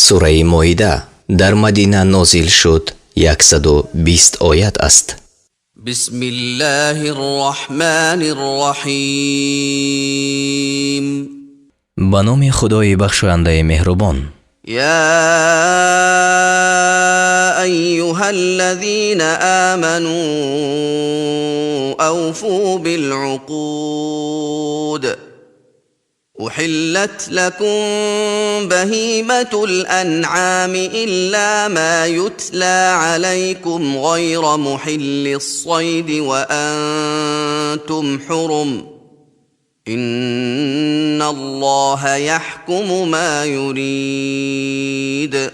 Сураи Моида дар Мадина нозил шуд, 120 оят аст. بسم الله الرحمن الرحيم. Ба номи Худои бахшояндаи меҳрубон. يا أيها الذين آمنوا أوفوا بالعقود. أحلت لكم بهيمة الأنعام إلا ما يتلى عليكم غير محلي الصيد وأنتم حرم، إن الله يحكم ما يريد.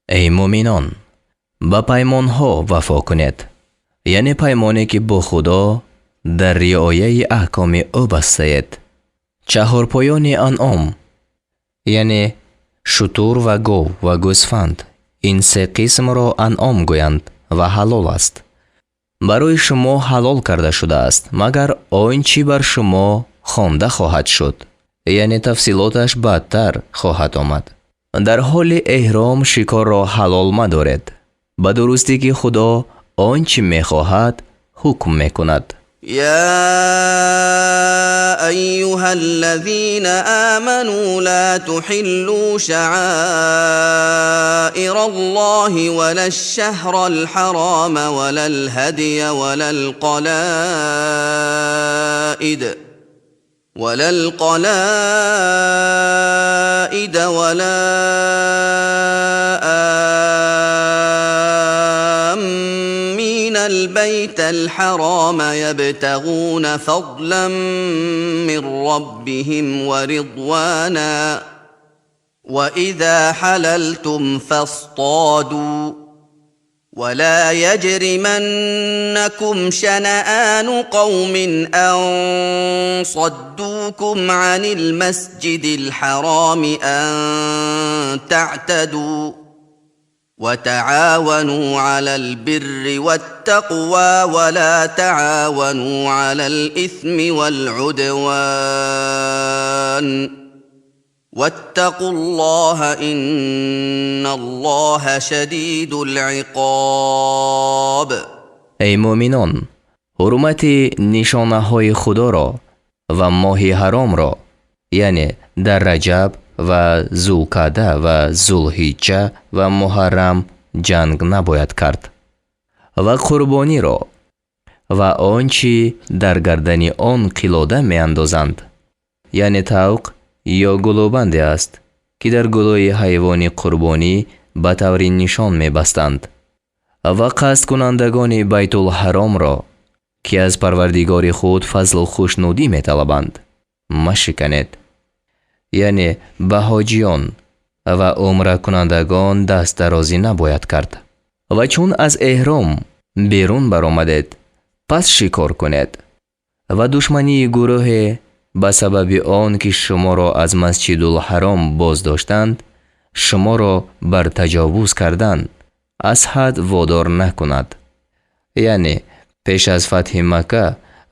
Эй муъминон, ба паймонҳо вафо кунед, яъне паймоне, ки бо Худо дар риояи аҳкоми ӯ бастаед. Чаҳорпоёни анъом, яъне шутур ва гов ва гӯсфанд, ин се қисмро анъом гӯянд ва ҳалол аст. Барои шумо ҳалол карда шудааст, магар он чӣ бар шумо хонда хоҳад шуд, яъне тафсилоташ баъдтар хоҳад омад. Дар ҳоли эҳром шикорро ҳалол мадоред. Ба дурустӣ, ки Худо он чӣ мехоҳад, ҳукм мекунад. يا أيها الذين آمنوا لا تحلوا شعائر الله ولا الشهر الحرام ولا الهدي ولا القلائد ولا آمين البيت الحرام يبتغون فضلا من ربهم ورضوانا، وإذا حللتم فاصطادوا. ولا يجرمنكم شنآن قوم أن صدوكم عن المسجد الحرام أن تعتدوا، وتعاونوا على البر والتقوى، ولا تعاونوا على الإثم والعدوان، واتقوا الله، إن الله شديد العقاب. Эй муъминон, ҳурмати нишонаҳои Худоро ва моҳи ҳаромро, яъне дар Раҷаб ва Зулқаъда ва Зулҳиҷҷа ва Муҳаррам ҷанг набояд кард ва қурбониро ва он чӣ дар гардани он қилода меандозанд, яъне тавқ ё гулӯбанде аст, ки дар гулӯи ҳайвони қурбонӣ ба таври нишон мебастанд, ва қасдкунандагони Байтулҳаромро, ки аз Парвардигори худ фазлу хушнудӣ металабанд, машиканед, яъне ба ҳоҷиён ва умракунандагон дастдарозӣ набояд кард. Ва чун аз эҳром берун баромадед, пас шикор кунед. Ва душмании гурӯҳе ба сабаби он ки шуморо аз Масҷидулҳаром боз доштанд, шуморо бар таҷовуз кардан аз ҳад водор накунад, яъне пеш аз фатҳи Макка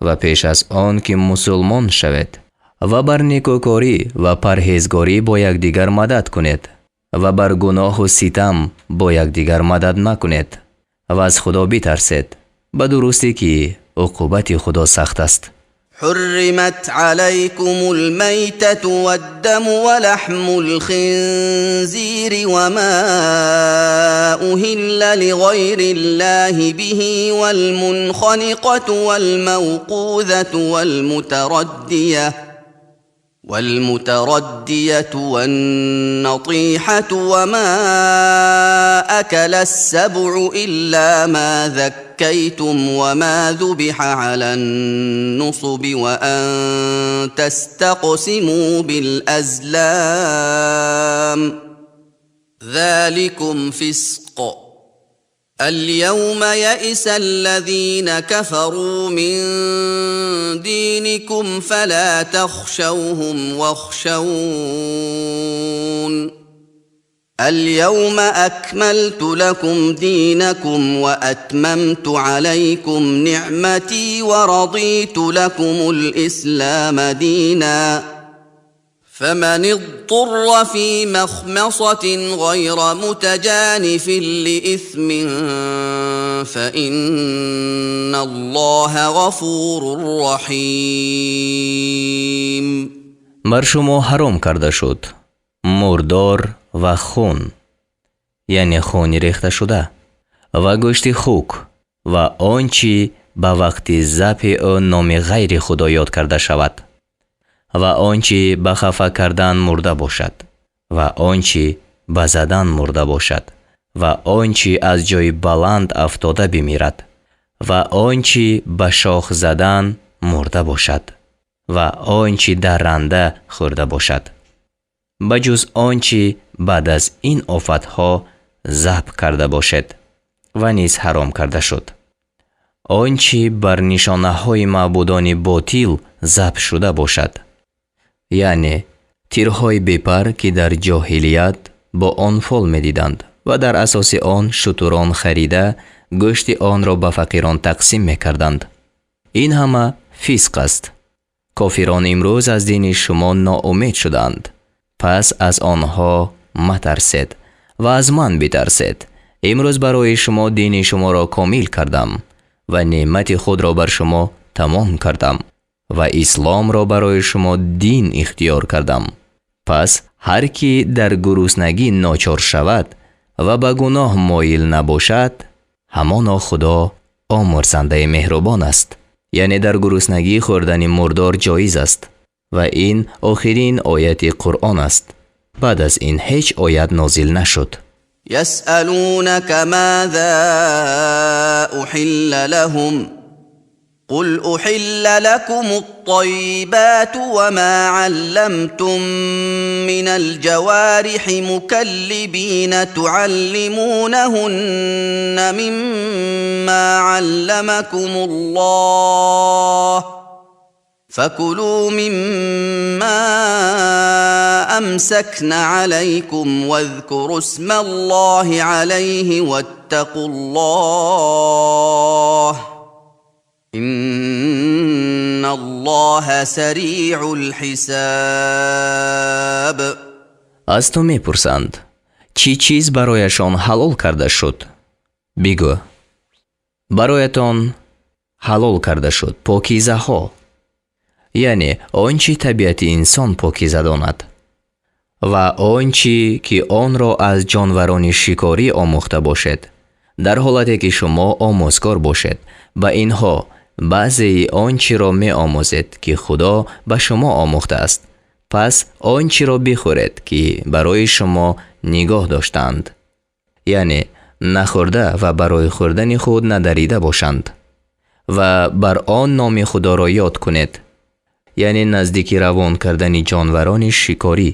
ва пеш аз он ки мусулмон шавед. Ва бар некӯкорӣ ва парҳезгорӣ бо якдигар мадад кунед ва бар гуноҳу ситам бо якдигар мадад накунед ва аз Худо битарсед. Ба дурустӣ, ки уқубати Худо сахт аст. حرمت عليكم الميتة والدم ولحم الخنزير وما أهل لغير الله به والمنخنقة والموقوذة والمتردية والنطيحة وما أكل السبع إلا ما ذكيتم وما ذبح على النصب وأن تستقسموا بالأزلام، ذلكم فسق. اليوم يئس الذين كفروا من دينكم فلا تخشوهم واخشون. اليوم اكملت لكم دينكم واتممت عليكم نعمتي ورضيت لكم الاسلام دينا. فمن اضطر في مخمصة غير متجانف لإثم فإن الله غفور رحيم. Бар шумо ҳаром карда шуд мурдор ва хун, яъне хуни рехташуда, ва гӯшти хук ва он чӣ ба вақти забҳи ӯ номи ғайри худо ёд карда шавад, ва он чӣ ба хафа кардан мурда бошад, ва он чӣ ба задан мурда бошад, ва он чӣ аз ҷои баланд афтода бимирад, ва он чӣ ба шох задан мурда бошад, ва он чӣ дарранда хӯрда бошад, ба ҷуз он чӣ баъд аз ин офатҳо забҳ карда бошед. Ва низ ҳаром карда шуд он чӣ бар нишонаҳои маъбудони ботил забҳ шуда бошад, яъне тирҳои бепар, ки дар ҷоҳилият бо он фол медиданд ва дар асоси он шутурон харида гӯшти онро ба фақирон тақсим мекарданд. Ин ҳама фисқ аст. Кофирон имрӯз аз дини шумо ноумед шуданд, пас аз онҳо матарсед ва аз ман битарсед. Имрӯз барои шумо дини шуморо комил кардам ва неъмати худро бар шумо тамом кардам ва исломро барои шумо дин ихтиёр кардам. Пас ҳар кӣ дар гуруснагӣ ночор шавад ва ба гуноҳ моил набошад, ҳамоно Худо омӯрзандаи меҳрубон аст. Яъне дар гуруснагӣ хӯрдани мурдор ҷоиз аст ва ин охирин ояти Қуръон аст. Баъд аз ин ҳеҷ оят нозил нашуд. يسألونك ماذا أحل لهم قل أحل لكم الطيبات وما علمتم من الجوارح مكلبين تعلمونهن مما علمكم الله فكلوا مما أمسكن عليكم واذكروا اسم الله عليه واتقوا الله إن الله سريع الحساب. Аз ту мепурсанд, чӣ чиз барояшон ҳалол карда шуд? Бигӯ: бароятон ҳалол карда шуд покизаҳо, яъне он чӣ табиати инсон покиза донад, ва он чӣ ки онро аз ҷонварони шикорӣ омӯхта бошед, дар ҳолате ки шумо омӯзгор бошед. Ба инҳо баъзеи он чиро меомӯзед, ки Худо ба шумо омӯхтааст. Пас он чиро бихӯред, ки барои шумо нигоҳ доштаанд, яъне нахӯрда ва барои хӯрдани худ надарида бошанд, ва бар он номи Худоро ёд кунед, яъне наздики равон кардани ҷонварони шикорӣ,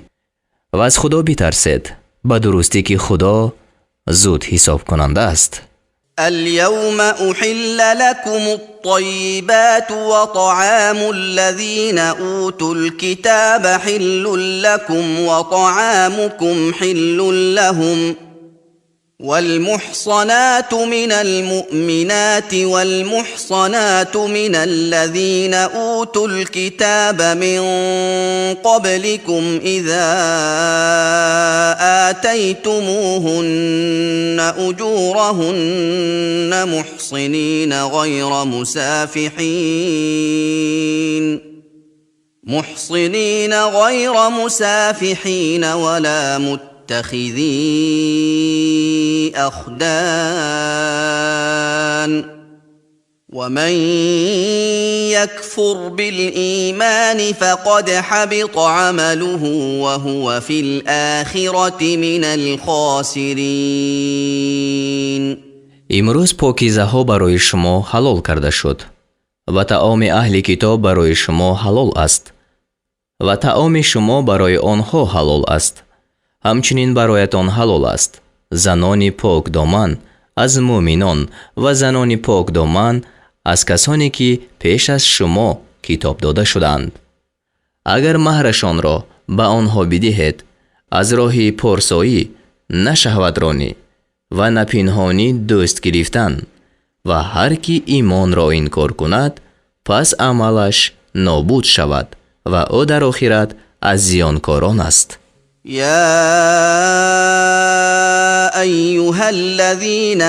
ва аз Худо битарсед, ба дурустӣ ки Худо зуд ҳисобкунанда аст. اليوم أحل لكم الطيبات وطعام الذين أوتوا الكتاب حل لكم وطعامكم حل لهم والمحصنات من المؤمنات والمحصنات من الذين أوتوا الكتاب من قبلكم إذا آتيتموهن أجورهن محصنين غير مسافحين ولا متخذي أخدان ومن يكفر بالإيمان فقد حبط عمله وهو في الآخرة من الخاسرين. Имрӯз покизаҳо барои шумо ҳалол карда шуд ва таоми аҳли китоб барои шумо ҳалол аст ва таоми шумо барои онҳо ҳалол аст. Ҳамчунин бароятон ҳалол аст занони покдоман аз мӯминон ва занони покдоман аз касоне ки пеш аз шумо китоб дода шудаанд. Агар маҳрашонро ба онҳо бидиҳед, аз роҳи порсоӣ, на шаҳватронӣ ва на пинҳонӣ дӯст гирифтан, ва ҳар ки имонро инкор кунад, пас амалаш нобуд шавад ва ӯ дар охират аз зиёнкорон аст. يا ايها الذين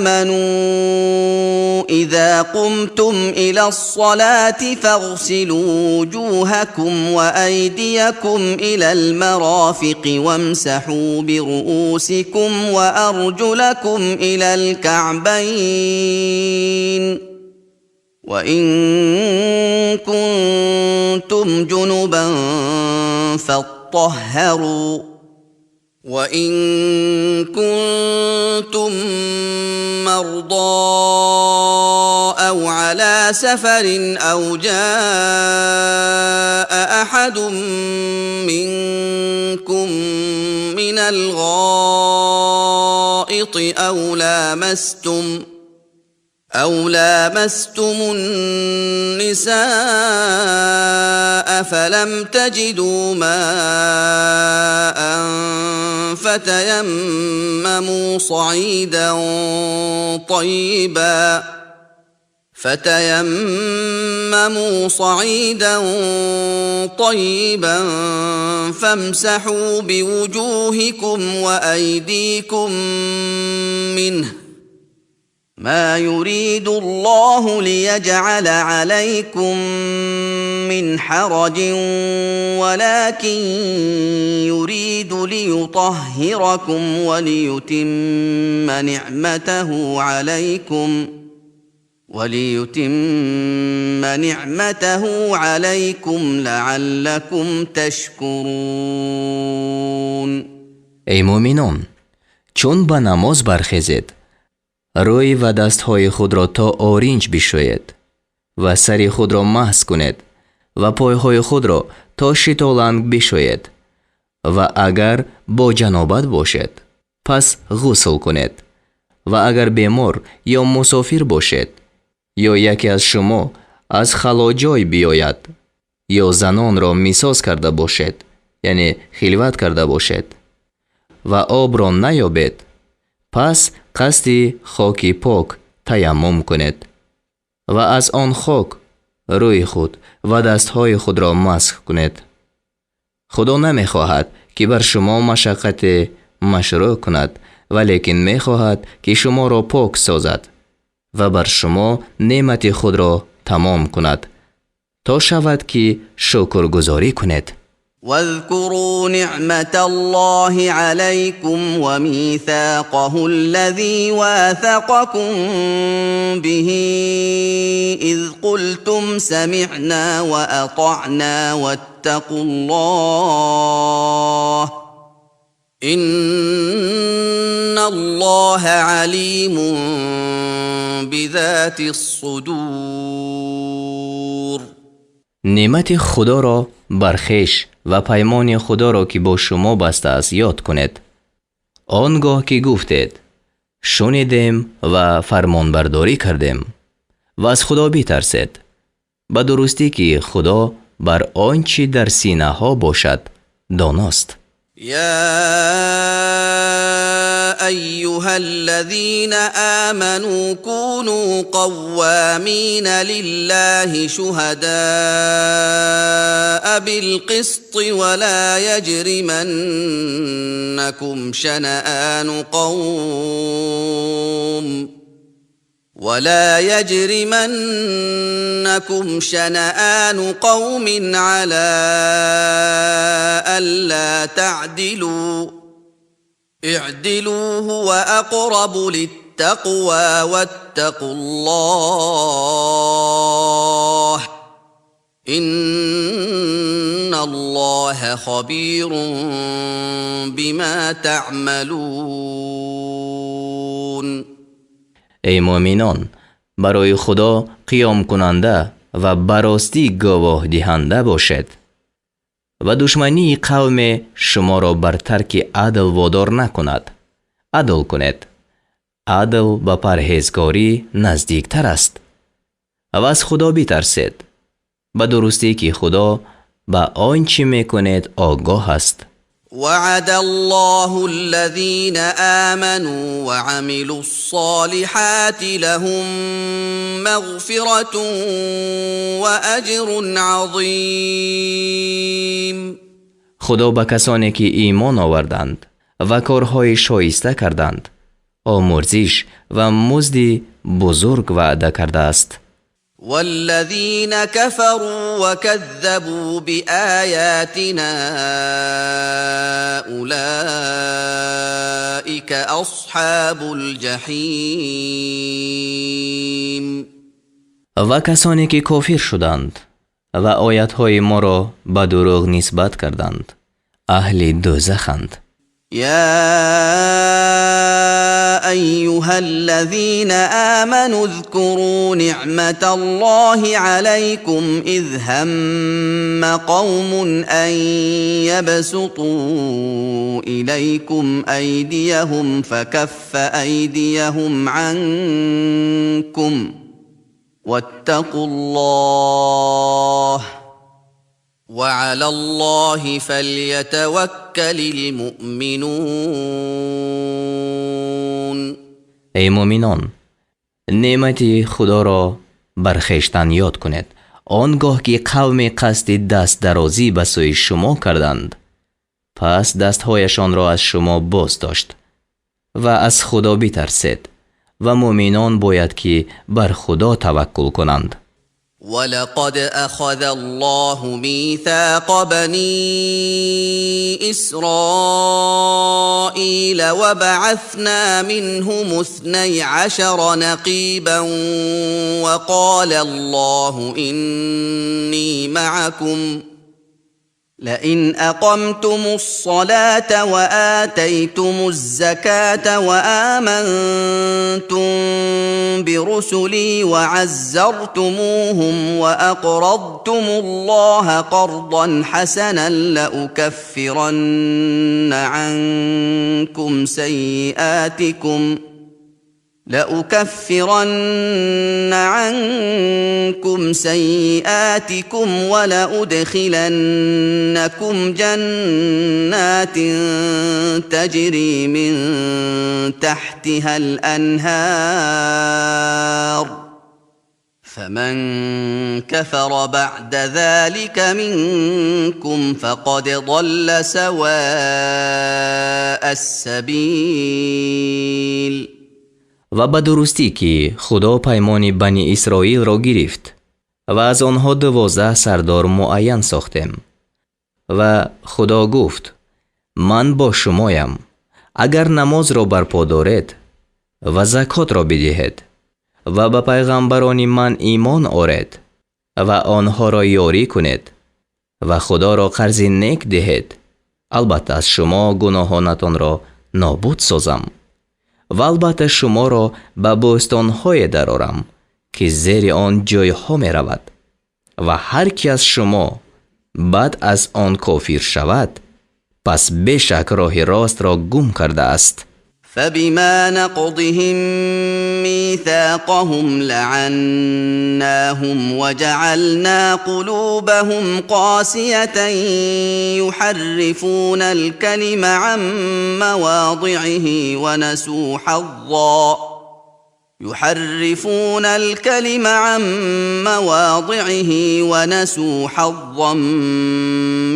امنوا اذا قمتم الى الصلاه فاغسلوا وجوهكم وايديكم الى المرافق وامسحوا برؤوسكم وارجلكم الى الكعبين وان كنتم جنبا فاطهروا وان كنتم مرضى او على سفر او جاء احد منكم من الغائط او لامستم النساء فلم تجدوا ماء فتيمموا صعيدا طيبا فامسحوا بوجوهكم وايديكم منه ما يريد الله ليجعل عليكم من حرج ولكن يريد ليطهركم وليتم نعمته عليكم لعلكم تشكرون. Эй муъминон, чун ба намоз бархезед, рӯй ва дастҳои худро то оринҷ бишӯед ва сари худро масҳ кунед ва пойҳои худро то шитоланг бишӯед ва агар бо ҷанобат бошед, пас ғусл кунед ва агар бемор ё мусофир бошед ё яке аз шумо аз халоҷой биёяд ё занонро мисос карда бошед, яъне хилват карда бошед, ва обро наёбед, пас қасди хоки пок таяммум кунед ва аз он хок рӯи худ ва дастҳои худро масҳ кунед. Худо намехоҳад, ки бар шумо машаққате машрӯъ кунад, валекин мехоҳад, ки шуморо пок созад ва бар шумо неъмати худро тамом кунад, то шавад, ки шукргузорӣ кунед. واذكروا نعمة الله عليكم وميثاقه الذي واثقكم به إذ قلتم سمعنا وأطعنا واتقوا الله إن الله عليم بذات الصدور. Неъмати Худоро бар хеш ва паймони Худоро, ки бо шумо бастааст, ёд кунед, он гоҳ ки гуфтед: «Шунидем ва фармонбардорӣ кардем», ва аз Худо битарсед. Ба дурустӣ, ки Худо бар он чӣ дар синаҳо бошад, доност. يا ايها الذين امنوا كونوا قوامين لله شهداء بالقسط ولا يجرمنكم شنآن قوم على الا تعدلوا اعدلوا هو اقرب للتقوى واتقوا الله ان الله خبير بما تعملون. Эй муъминон, барои Худо қиёмкунанда ва ба ростӣ гувоҳдиҳанда бошед ва душмании қавме шуморо бар тарки адл водор накунад. Адл кунед, адл ба парҳезгорӣ наздиктар аст, ва аз Худо битарсед. Ба дурустӣ, ки Худо ба он чӣ мекунед, огоҳ аст. وعد الله الذين امنوا وعملوا الصالحات لهم مغفره واجر عظيم. Худо ба касоне ки имон оварданд ва корҳои шоиста карданд, омурзиш ва музди бузург ваъда кардааст. والذين كفروا وكذبوا بآياتنا أولئك أصحاب الجحيم. Ва касоне ки кофир шуданд ва оятҳои моро ба дурӯғ нисбат карданд, аҳли дӯзаханд. يا ايها الذين امنوا اذكروا نعمه الله عليكم، اذ هم قوم ان يبسطوا اليكم ايديهم فكف ايديهم عنكم، واتقوا الله، وعلى الله فليتوكل المؤمنون. Эй муъминон, неъмати Худоро бар хештан ёд кунед, он гоҳ ки қавме қасди дастдарозӣ ба сӯи шумо карданд, пас дастҳояшонро аз шумо боз дошт, ва аз Худо битарсед, ва муъминон бояд ки бар Худо таваккул кунанд. ولقد اخذ الله ميثاق بني اسرائيل وبعثنا منهم 12 نقيبا، وقال الله اني معكم، لئن اقمتم الصلاه واتيتم الزكاه وامنتم برسلي وعزرتموهم واقرضتم الله قرضا حسنا لأكفرن عنكم سيئاتكم ولأدخلنكم جنات تجري من تحتها الأنهار، فمن كفر بعد ذلك منكم فقد ضل سواء السبيل. Ва ба дурустӣ ки Худо паймони Бани Исроилро гирифт ва аз онҳо 12 сардор муайян сохтем, ва Худо гуфт: «Ман бо шумоям, агар намозро барпо доред ва закотро бидиҳед ва ба пайғамбарони ман имон оред ва онҳоро ёрӣ кунед ва Худоро қарзи нек диҳед, албатта аз шумо гуноҳонатонро нобуд созам ва албатта шуморо ба бӯстонҳое дарорам, ки зери он ҷойҳо меравад. Ва ҳар ки аз шумо баъд аз он кофир шавад, пас бешак роҳи ростро гум кардааст». فبما نقضهم ميثاقهم لعناهم وجعلنا قلوبهم قاسيه، يحرفون الكلم عن مواضعه ونسوا حظا يحرفون الكلم عن مواضعه ونسوا حظا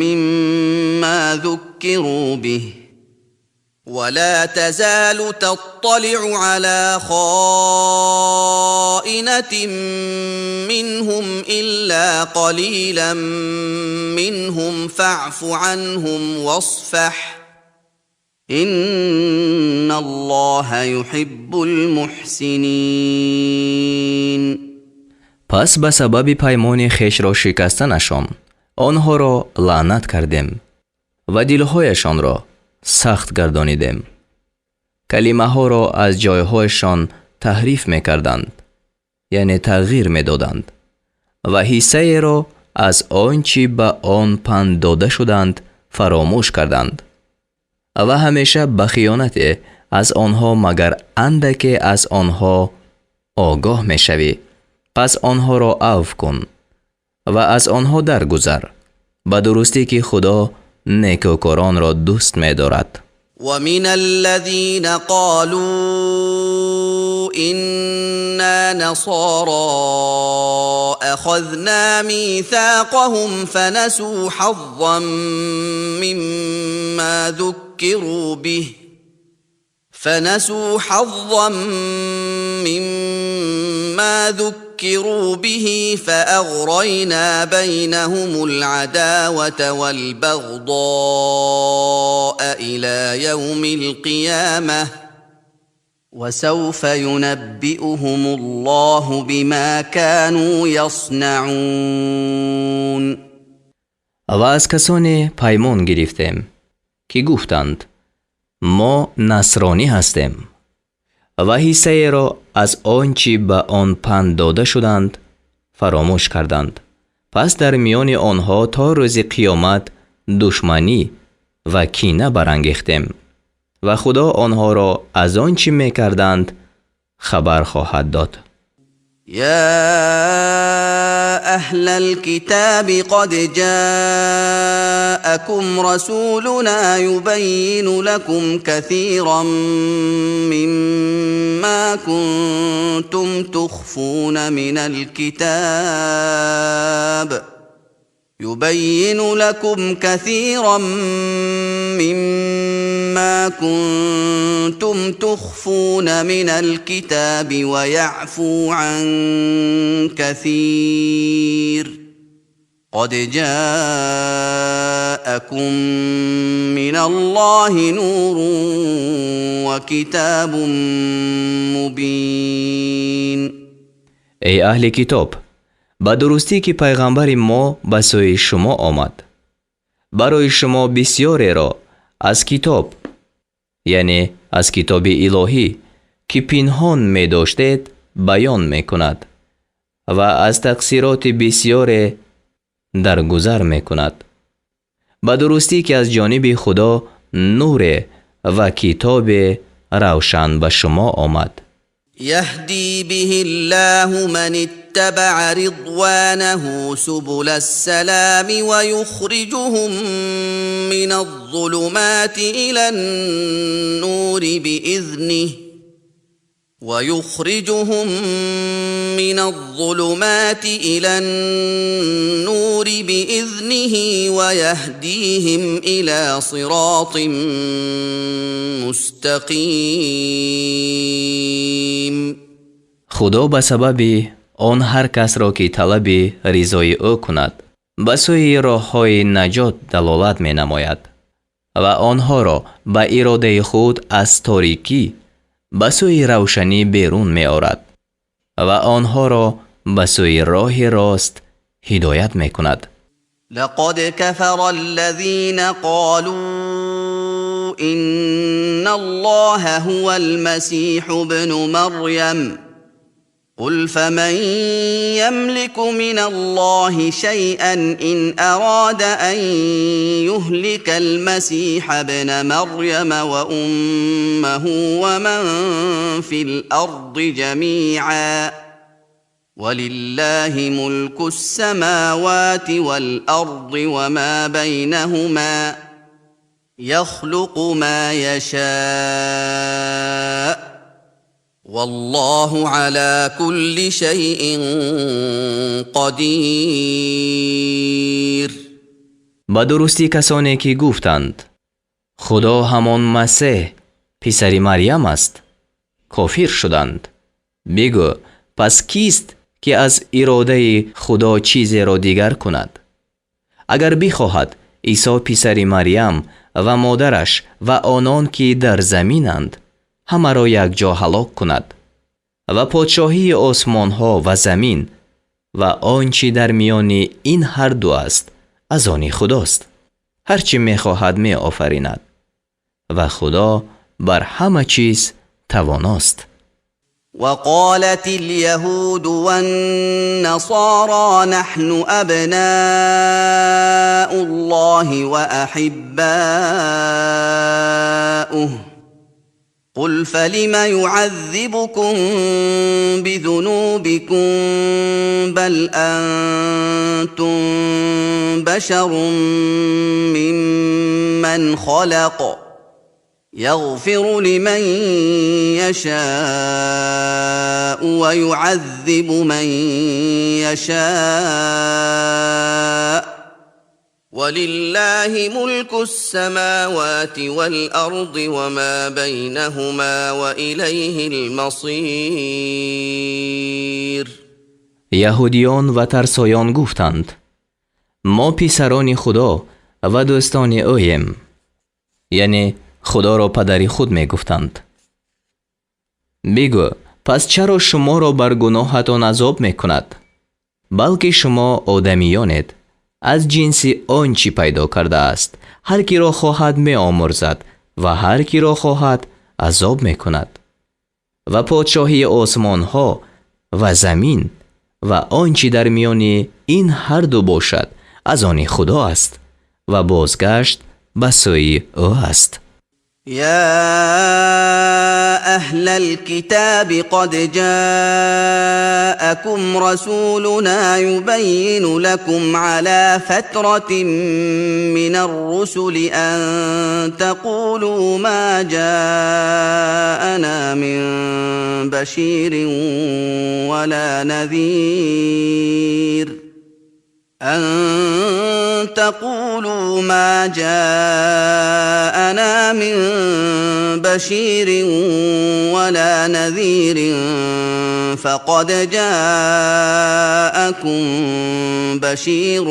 مما ذكروا به. ولا تزال تطلع على خائنه منهم الا قليلا منهم، فاعف عنهم واصفح، ان الله يحب المحسنين. Пас ба сабаби паймони хешро шикастанашон онҳоро лаънат кардем ва дилҳояшонро сахт гардонидем. Калимаҳоро аз ҷойҳояшон таҳриф мекарданд, яъне тағйир медоданд, ва ҳиссаеро аз он чӣ ба он панд дода шуданд фаромӯш карданд. Ва ҳамеша ба хиёнате аз онҳо магар андаке аз онҳо огоҳ мешавӣ, пас онҳоро авф кун ва аз онҳо даргузар. Ба дурустӣ ки Худо некӯкоронро дӯст медорад. ومن الذين قالوا إنا نصارى أخذنا ميثاقهم فنسوا حظا مما ذكروا به فنسوا حظا مما ذكروا به فأغرينا بينهم العداوة والبغضاء إلى يوم القيامة وسوف ينبئهم الله بما كانوا يصنعون. Ва аз касоне паймон гирифтем, ки гуфтанд: «Мо насронӣ ҳастем», ва ҳиссаеро аз он чӣ ба он панд дода шуданд, фаромӯш карданд. Пас дар миёни онҳо то рӯзи қиёмат душманӣ ва кина барангехтем, ва Худо онҳоро аз он чӣ мекарданд, хабар хоҳад дод. يا أهل الكتاب قد جاءكم رسولنا يبين لكم كثيرا مما كنتم تخفون من الكتاب يبين لكم كثيرا مما كنتم تخفون من الكتاب ويعفو عن كثير. قد جاءكم من الله نور وكتاب مبين. Эй аҳли китоб, ба дурустӣ, ки пайғамбари мо ба сӯи шумо омад, барои шумо бисёреро аз китоб, яъне аз китоби илоҳӣ, ки пинҳон медоштед, баён мекунад ва аз тақсироти бисёре даргузар мекунад. Ба дурустӣ, ки аз ҷониби Худо нуре ва китобе равшан ба шумо омад. يهدي به الله من اتبع رضوانه سبل السلام ويخرجهم من الظلمات إلى النور بإذنه ويخرجهم من الظلمات إلى النور بإذنه ويهديهم إلى صراط مستقيم. Худо ба сабаби он ҳар касро, ки талаби ризои ӯ кунад, ба сӯи роҳҳои наҷот далолат менамояд ва онҳоро ба иродаи худ аз торикӣ ба сӯи равшанӣ берун меорад ва онҳоро ба сӯи роҳи рост ҳидоят мекунад. لقد كفر الذين قالوا إن الله هو المسيح ابن مريم. قل فمن يملك من الله شيئا إن أراد أن يهلك المسيح ابن مريم وأمه ومن في الأرض جميعا؟ ولله ملك السماوات والأرض وما بينهما، يخلق ما يشاء، والله على كل شيء قدير. Ба дурустӣ, касоне ки гуфтанд: «Худо ҳамон Масеҳ, писари Марьям аст», кофир шуданд. Бигӯ: пас кист, ки аз иродаи Худо чизеро дигар кунад, агар бихоҳад Исо писари Марьям ва модараш ва онон, ки дар заминанд, ҳамаро якҷо ҳалок кунад? Ва подшоҳии осмонҳо ва замин ва он чӣ дар миёни ин ҳарду аст, аз они Худост. Ҳар чӣ мехоҳад, меофаринад, ва Худо бар ҳама чиз тавоност. وقالت اليهود والنصارى نحن أبناء الله وأحباؤه. قل فلم يعذبكم بذنوبكم؟ بل أنتم بشر ممن خلق. يغفر لمن يشاء ويعذب من يشاء ولله ملك السماوات والأرض وما بينهما وإليه المصير. Яҳудиён ва тарсоён гуфтанд: «Мо писарони Худо ва дӯстони ӯем», яъне Худоро падари худ мегуфтанд. Бигӯ: «Пас чаро шуморо бар гуноҳатон азоб мекунад? Балки шумо одамиёнед аз ҷинси он чӣ пайдо кардааст. Ҳар киро хоҳад, меомӯрзад ва ҳар киро хоҳад, азоб мекунад. Ва подшоҳии осмонҳо ва замин ва он чӣ дар миёни ин ҳарду бошад, аз они Худо аст ва бозгашт ба сӯи ӯ аст». يا اهل الكتاب، قد جاءكم رسولنا يبين لكم على فتره من الرسل ان تقولوا ما جاءنا من بشير ولا نذير، ان تقولوا ما جاءنا من بشير ولا نذير، فقد جاءكم بشير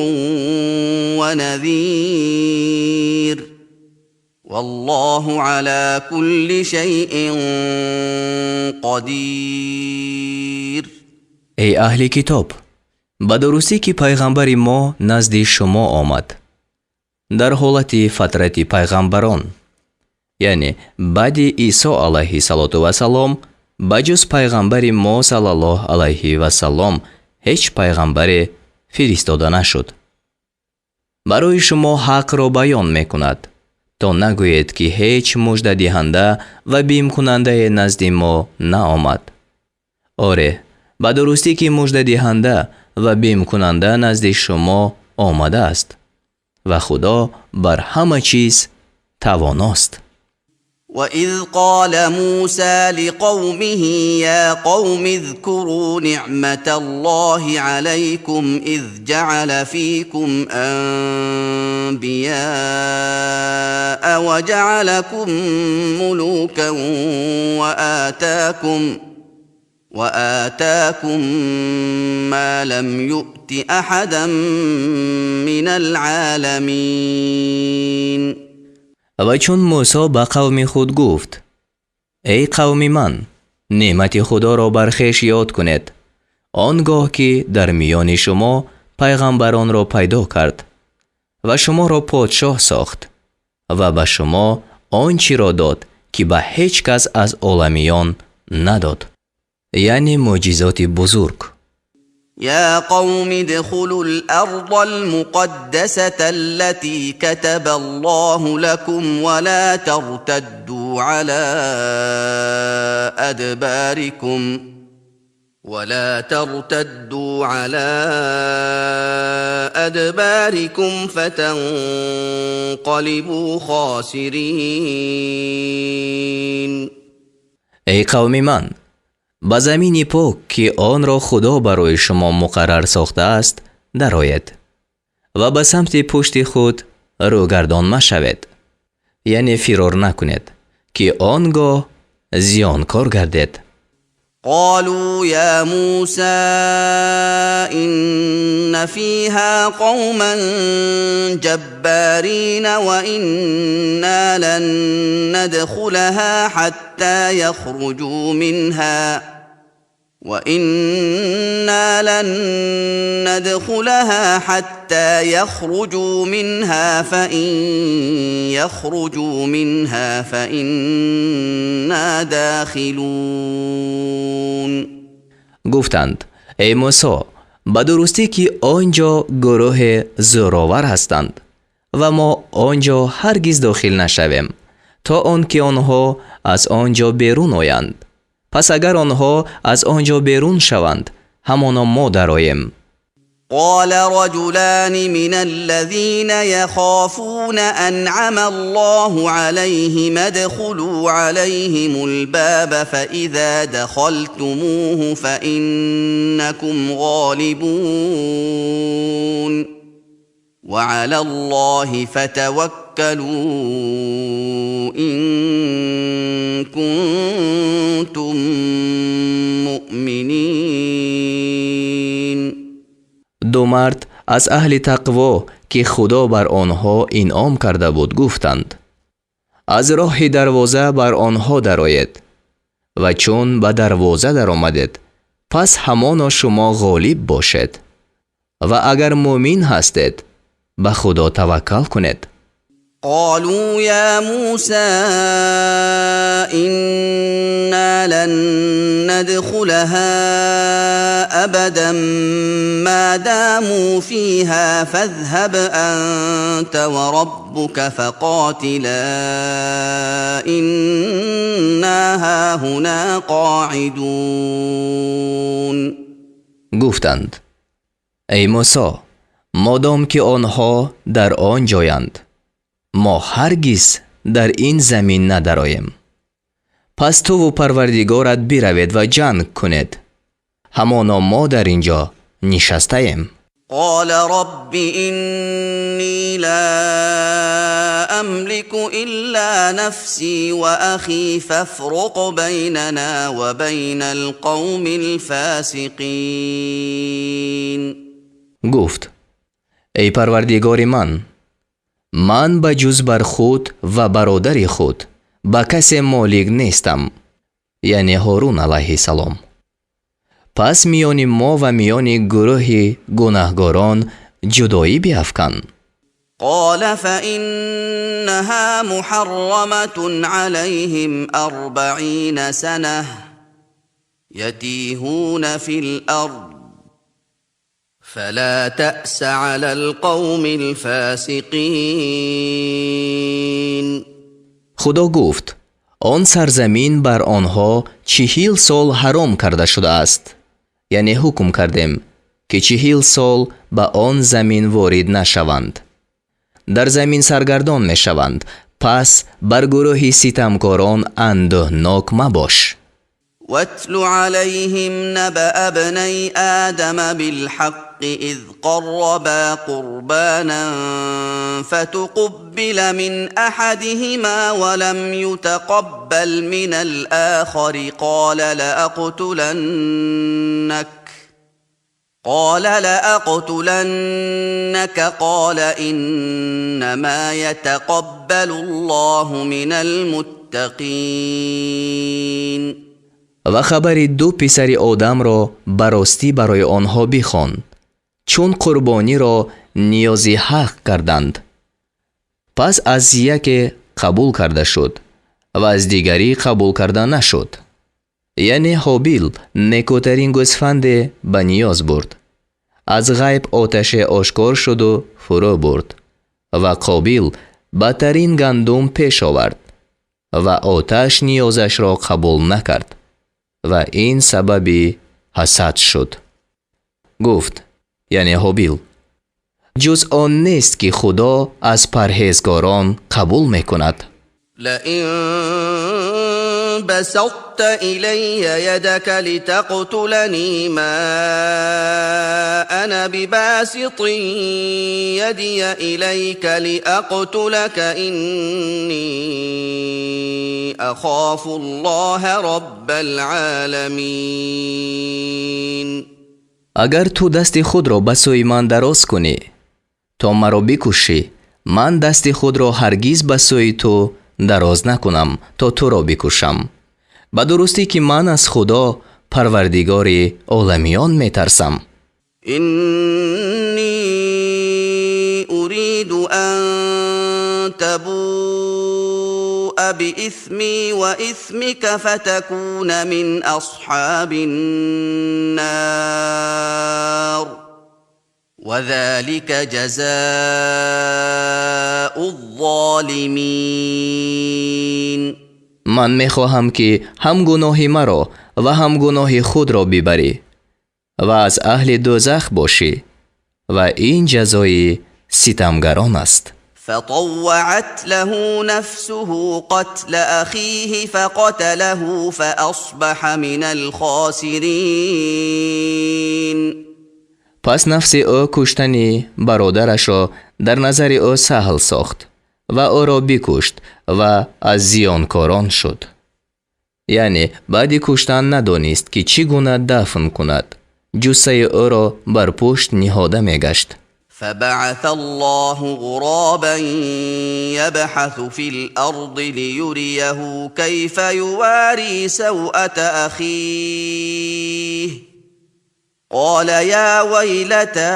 ونذير، والله على كل شيء قدير. Эй аҳли китоб, ба дурустӣ ки пайғамбари мо назди шумо омад дар ҳолати фатрати пайғамбарон, яъне баъди Исо алайҳиссалоту вассалом ба ҷуз пайғамбари мо саллаллоҳу алайҳи вассалом ҳеҷ пайғамбаре фиристода нашуд. Барои шумо ҳақро баён мекунад, то нагӯед, ки ҳеҷ муждадиҳанда ва бимкунандае назди мо наомад. Оре, ба дурустӣ ки муждадиҳанда ва бимкунанда назди шумо омадааст ва Худо бар ҳама чиз тавоност. واذ قال موسى لقومه يا قوم اذكروا نعمه الله عليكم، اذ جعل فيكم انبياء وجعلكم ملوكا واتاكم ما لم يؤت احدا من العالمين. Ва чун Мусо ба қавми худ гуфт: «Эй қавми ман, неъмати Худоро бар хеш ёд кунед, он гоҳ ки дар миёни шумо пайғамбаронро пайдо кард ва шуморо подшоҳ сохт ва ба шумо он чиро дод, ки ба ҳеҷ кас аз оламиён надод», яъне мӯъҷизоти бузург. يا قوم ادخلوا الارض المقدسه التي كتب الله لكم ولا ترتدوا على ادباركم ولا ترتدوا على ادباركم فتنقلبوا خاسرين. Эй қавми ман, ба замини пок, ки онро Худо барои шумо муқаррар сохтааст, дароед ва ба самти пушти худ рӯгардон машавед, яъне фирор накунед, ки он гоҳ зиёнкор гардед. قالوا يا موسى ان فيها قوما جبارين وانا لن ندخلها حتى يخرجوا منها، وانا لن ندخلها حتى يخرجوا منها، فان يخرجوا منها فانا داخلون. Гуфтанд: «Эй Мусо, ба дурустӣ ки он ҷо гурӯҳе зӯровар ҳастанд ва мо он ҷо ҳаргиз дохил нашавем, то он ки онҳо аз он ҷо берун оянд. Пас агар онҳо аз он ҷо берун шаванд, ҳамоно мо дароем». قال رجلان من الذين يخافون أنعم الله عليهم ادخلوا عليهم الباب فإذا دخلتموه فإنكم غالبون وعلى الله فتوكلوا إن كنتم مؤمنين. Ду мард аз аҳли тақво, ки Худо бар онҳо инъом карда буд, гуфтанд: аз роҳи дарвоза бар онҳо дароед ва чун ба дарвоза даромадед, пас ҳамоно шумо ғолиб бошед ва агар мӯмин ҳастед, ба Худо таваккал кунед. قالوا يا موسى إنا لن ندخلها أبدا ما داموا فيها فاذهب أنت وربك فقاتلا إنا هاهنا قاعدون. Гуфтанд: эй Мусо, модом ки онҳо дар он ҷоянд, мо ҳаргиз дар ин замин надароем. Пас туву Парвардигорат биравед ва ҷанг кунед, ҳамоно мо дар ин ҷо нишастаем. قال رب إني لا أملك إلا نفسي وأخي فافرق بيننا وبين القوم الفاسقين. Гуфт: эй Парвардигори ман, ман ба ҷуз бар худ ва бародари худ ба касе молик нестам, яъне Ҳорун алайҳиссалом. Пас миёни мо ва миёни гурӯҳи гунаҳгорон ҷудоӣ биафкан. قال فإنها محرمة عليهم 40 سنة يتيهون في الأرض فلا تأس على القوم الفاسقين. Худо гуфт: он сарзамин бар онҳо 40 сол ҳаром карда шудааст, яъне ҳукм кардем, ки 40 сол ба он замин ворид нашаванд, дар замин саргардон мешаванд. Пас бар гурӯҳи ситамкорон андӯҳнок мабош. واتل عليهم نبأ ابني آدم بالحق إذ قربا قربانا فتقبل من أحدهما ولم يتقبل من الآخر قال لأقتلنك قال إنما يتقبل الله من المتقين. Ва хабари ду писари Одамро ба ростӣ барои онҳо бихон, чун қурбониро ниёзи ҳақ карданд, пас аз яке қабул карда шуд ва аз дигарӣ қабул карда нашуд. Яъне Ҳобил некӯтарин гӯсфанде ба ниёз бурд, аз ғайб оташе ошкор шуду фурӯ бурд, ва Қобил бадтарин гандум пеш овард ва оташ ниёзашро қабул накард ва ин сабаби ҳасад шуд. Гуфт, яъне Ҳобил: ҷуз он нест, ки Худо аз парҳезгорон қабул мекунад. لئن بسطت إلي يدك لتقتلني ما أنا بباسط يدي إليك لأقتلك إني أخاف الله رب العالمين. Агар ту дасти худро ба сӯи ман дароз кунӣ, то маро бикушӣ, ман дасти худро ҳаргиз ба сӯи ту дароз накунам, то туро бикушам. Ба дурустӣ, ки ман аз Худо, Парвардигори оламиён, метарсам. إني أريد أن تبوء بإثمي وإثمك فتكون من أصحاب النار وذلك جزاء الظالمين. Ман мехоҳам, ки ҳам гуноҳи маро ва ҳам гуноҳи худро бибарӣ ва аз аҳли дӯзах бошӣ. Ва ин ҷазои ситамгарон аст. فطوعت له نفسه قتل أخيه فقتله فأصبح من الخاسرين. Пас нафси ӯ куштани бародарашро дар назари ӯ саҳл сохт ва ӯро бикушт ва аз зиёнкорон шуд. Яъне баъди куштан надонист, ки чӣ гуна дафн кунад, ҷуссаи ӯро бар пушт ниҳода мегашт. فبعث الله غرابا يبحث في الأرض ليريه كيف يواري سوءة أخيه. قال يا ويلتى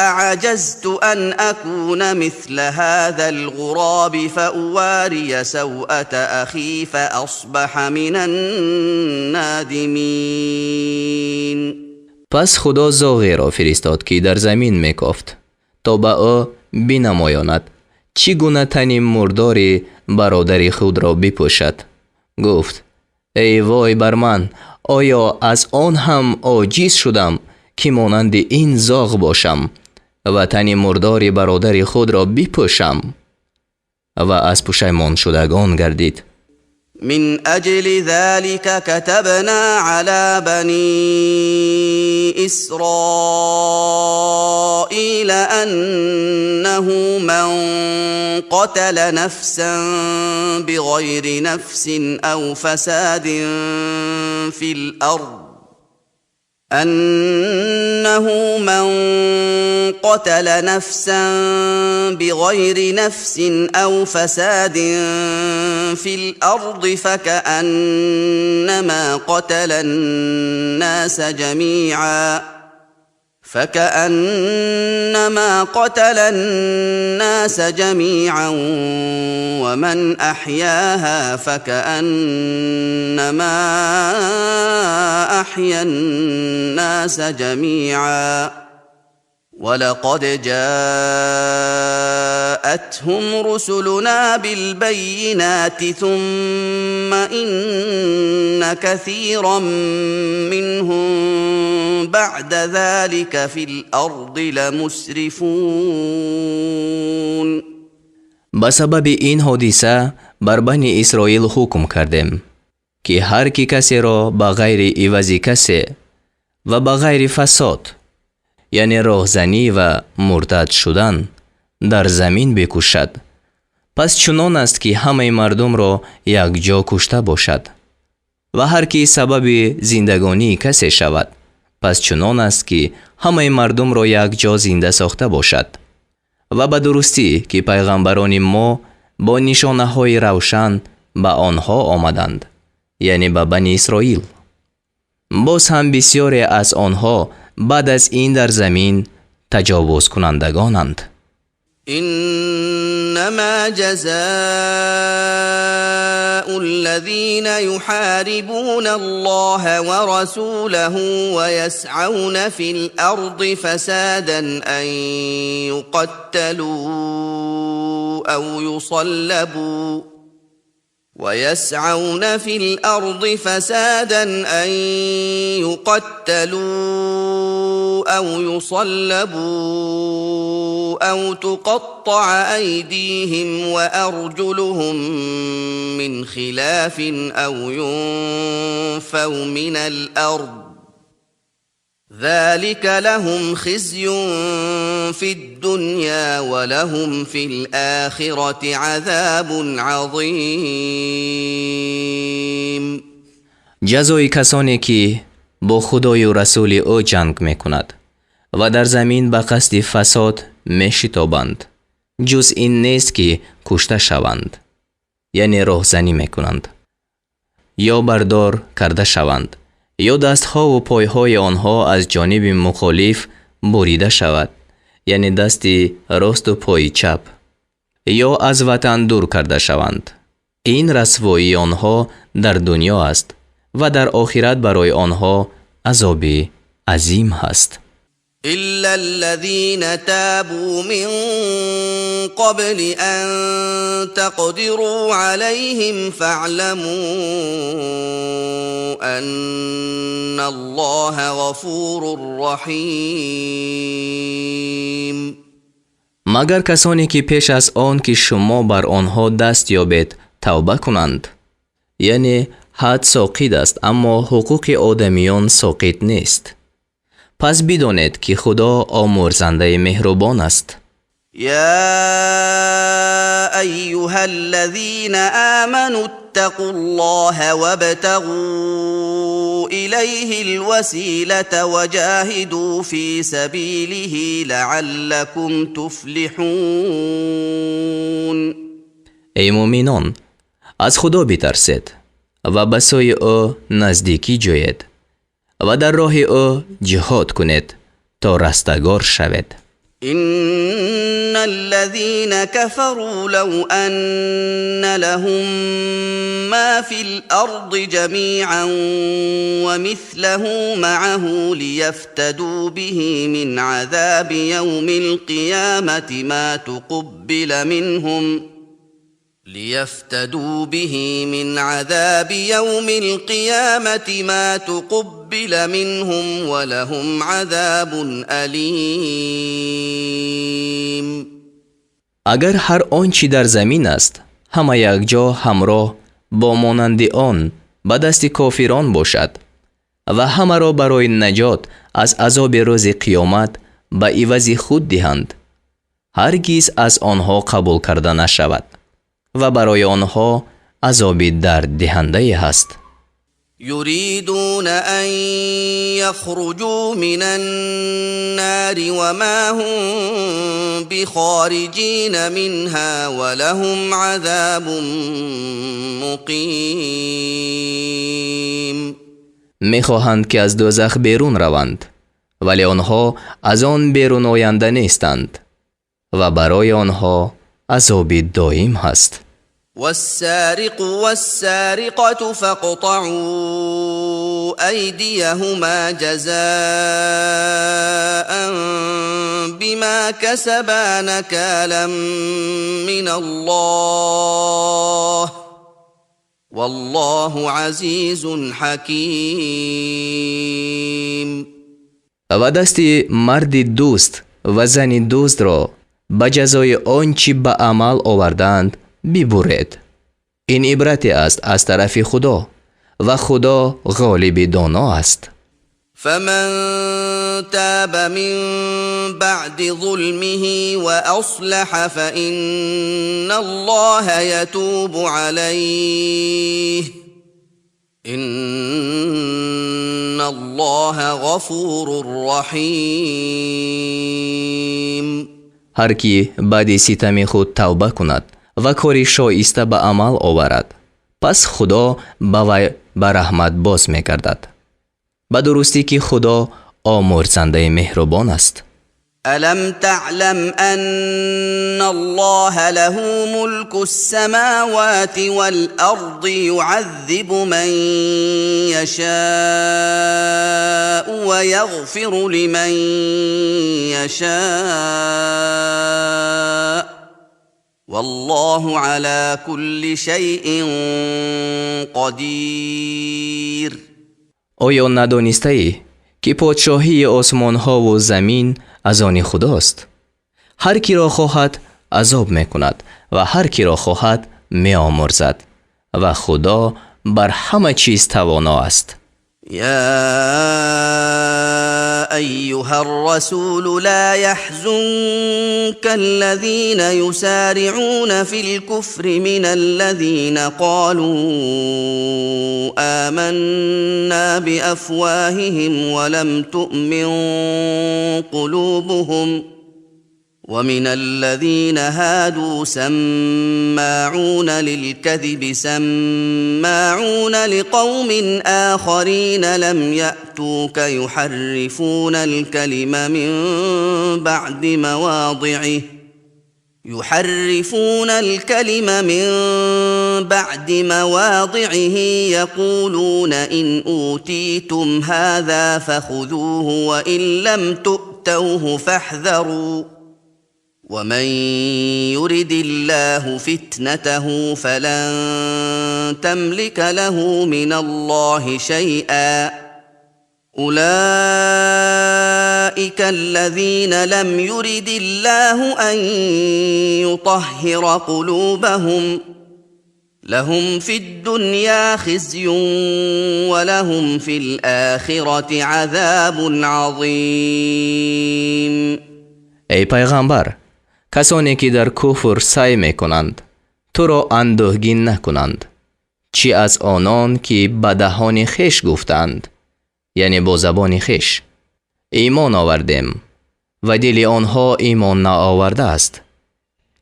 أعجزت أن أكون مثل هذا الغراب فأواري سوءة أخي فأصبح من النادمين. Пас Худо зоғеро фиристод, ки дар замин мекофт, то ба ӯ бинамоёнад, чӣ гуна тани мурдори бародари худро бипӯшад. Гуфт: эй вой бар ман, оё аз он ҳам оҷиз шудам, ки монанди ин зоғ бошам ва тани мурдори бародари худро бипӯшам? Ва аз пушаймоншудагон гардид. من أجل ذلك كتبنا على بني إسرائيل أنه من قتل نفسا بغير نفس أو فساد في الأرض أنه من قتل نفسا بغير نفس أو فساد في الأرض فكأنما قتل الناس جميعا ومن أحياها فكأنما أحيا الناس جميعا. ولقد جاءتهم رسلنا بالبينات ثم إن كثيرا منهم بعد ذلك في الأرض لمسرفون. Ба сабаби ин ҳодиса бар Бани Исроил ҳукм кардем, ки ҳар ки касеро ба ғайри ивази касе ва ба ғайри фасод, яъне роҳзанӣ ва муртад шудан, дар замин бикушад, пас чунон аст, ки ҳамаи мардумро якҷо кушта бошад, ва ҳар ки сабаби зиндагонии касе шавад, пас чунон аст, ки ҳамаи мардумро якҷо зинда сохта бошад. Ва ба дурустӣ, ки пайғамбарони мо бо нишонаҳои равшан ба онҳо омаданд, яъне ба Бани Исроил, боз ҳам бисёре аз онҳо баъд аз ин дар замин таҷовузкунандагонанд. إنما جزاء الذين يحاربون الله ورسوله ويسعون في الأرض فسادا أن يقتلوا أو يصلبوا ويسعون في الأرض فسادا أن يقتلوا أو يصلبوا أو تقطع أيديهم وأرجلهم من خلاف أو ينفوا من الأرض. ذلك لهم خزي في الدنيا ولهم في الآخرة عذاب عظيم. Ҷазои касоне, ки бо Худою расули ӯ ҷанг мекунад ва дар замин ба қасди фасод мешитобанд, ҷуз ин нест, ки кушта шаванд, яъне роҳзанӣ мекунанд, ё бардор карда шаванд, ё дастҳову пойҳои онҳо аз ҷониби мухолиф бурида шавад, яъне дасти росту пои чап, ё аз ватан дур карда шаванд. Ин расвоии онҳо дар дунё аст ва дар охират барои онҳо азоби азим ҳаст. إلا الذين تابوا من قبل أن تقدروا عليهم فاعلموا أن الله غفور رحيم. Магар касоне ки пеш аз он ки шумо бар онҳо даст ёбед, тавба кунанд. Яъне ҳад соқит аст, аммо ҳуқуқи одамиён соқит нест. Пас бидонед, ки Худо омӯрзандаи меҳрубон аст. يا أيها الذين آمنوا اتقوا الله وابتغوا إليه الوسيلة وجاهدوا في سبيله لعلكم تفلحون. Эй муъминон, аз Худо битарсед ва ба сӯи ӯ наздикӣ ҷӯед ва дар роҳи ӯ ҷиҳод кунед, то растагор шавед. إن الذين كفروا لو أن لهم ما في الأرض جميعا ومثله معه ليفتدوا به من عذاب يوم القيامة ما تقبل منهم ليفتدوا به من عذاب يوم القيامة ما تقبل منهم ولهم عذاب أليم. Агар ҳар он чӣ дар замин аст, ҳама якҷо ҳамроҳ бо монанди он ба дасти кофирон бошад ва ҳамаро барои наҷот аз азоби рӯзи қиёмат ба ивази худ диҳанд, ҳаргиз аз онҳо қабул карда нашавад ва барои онҳо азоби дарддиҳандае ҳаст. يريدون أن يخرجوا من النار وما هم بخارجين منها ولهم عذاب مقيم. Мехоҳанд, ки аз дӯзах берун раванд, вале онҳо аз он беруноянда нестанд ва барои онҳо азоби доим ҳаст. والسارق والسارقة فاقطعوا أيديهما جزاء بما كسبا نكالا من الله والله عزيز حكيم. Ва дасти марди дузд ва зани дуздро ба ҷазои он чӣ ба амал овардаанд бибуред. Ин ибрате аст аз тарафи Худо, ва Худо ғолиби доно аст. فمن تاب من بعد ظلمه وأصلح فإن الله يتوب عليه إن الله غفور رحيم. Ҳар кӣ баъди ситами худ тавба кунад ва кори шоиста ба амал оварад, пас Худо ба вай ба раҳмат боз мегардад. Ба дурустӣ, ки Худо омӯрзандаи меҳрубон аст. ألم تعلم أن الله له ملك السماوات والأرض يعذب من يشاء ويغفر لمن يشاء والله على كل شيء قدير. Оё надонистаӣ, ки подшоҳии осмонҳову замин аз они Худост? Ҳар киро хоҳад, азоб мекунад ва ҳар киро хоҳад, меомӯрзад, ва Худо бар ҳама чиз тавоно аст. يا ايها الرسول لا يحزنك الذين يسارعون في الكفر من الذين قالوا آمنا بافواههم ولم تؤمن قلوبهم ومن الذين هادوا سماعون للكذب سماعون لقوم آخرين لم يأتوك يحرفون الكلم من بعد مواضعه يقولون إن أوتيتم هذا فخذوه وإن لم تؤتوا تؤتوه فاحذروا ومن يرد الله فتنته فلن تملك له من الله شيئا أولئك الذين لم يرد الله أن يطهر قلوبهم لهم في الدنيا خزي ولهم في الآخرة عذاب عظيم. Эй пайғамбар, касоне ки дар куфр саъй мекунанд, туро андӯҳгин накунанд, чӣ аз онон ки ба даҳони хеш гуфтаанд, яъне бо забони хеш: «Имон овардем», ва дили онҳо имон наовардааст,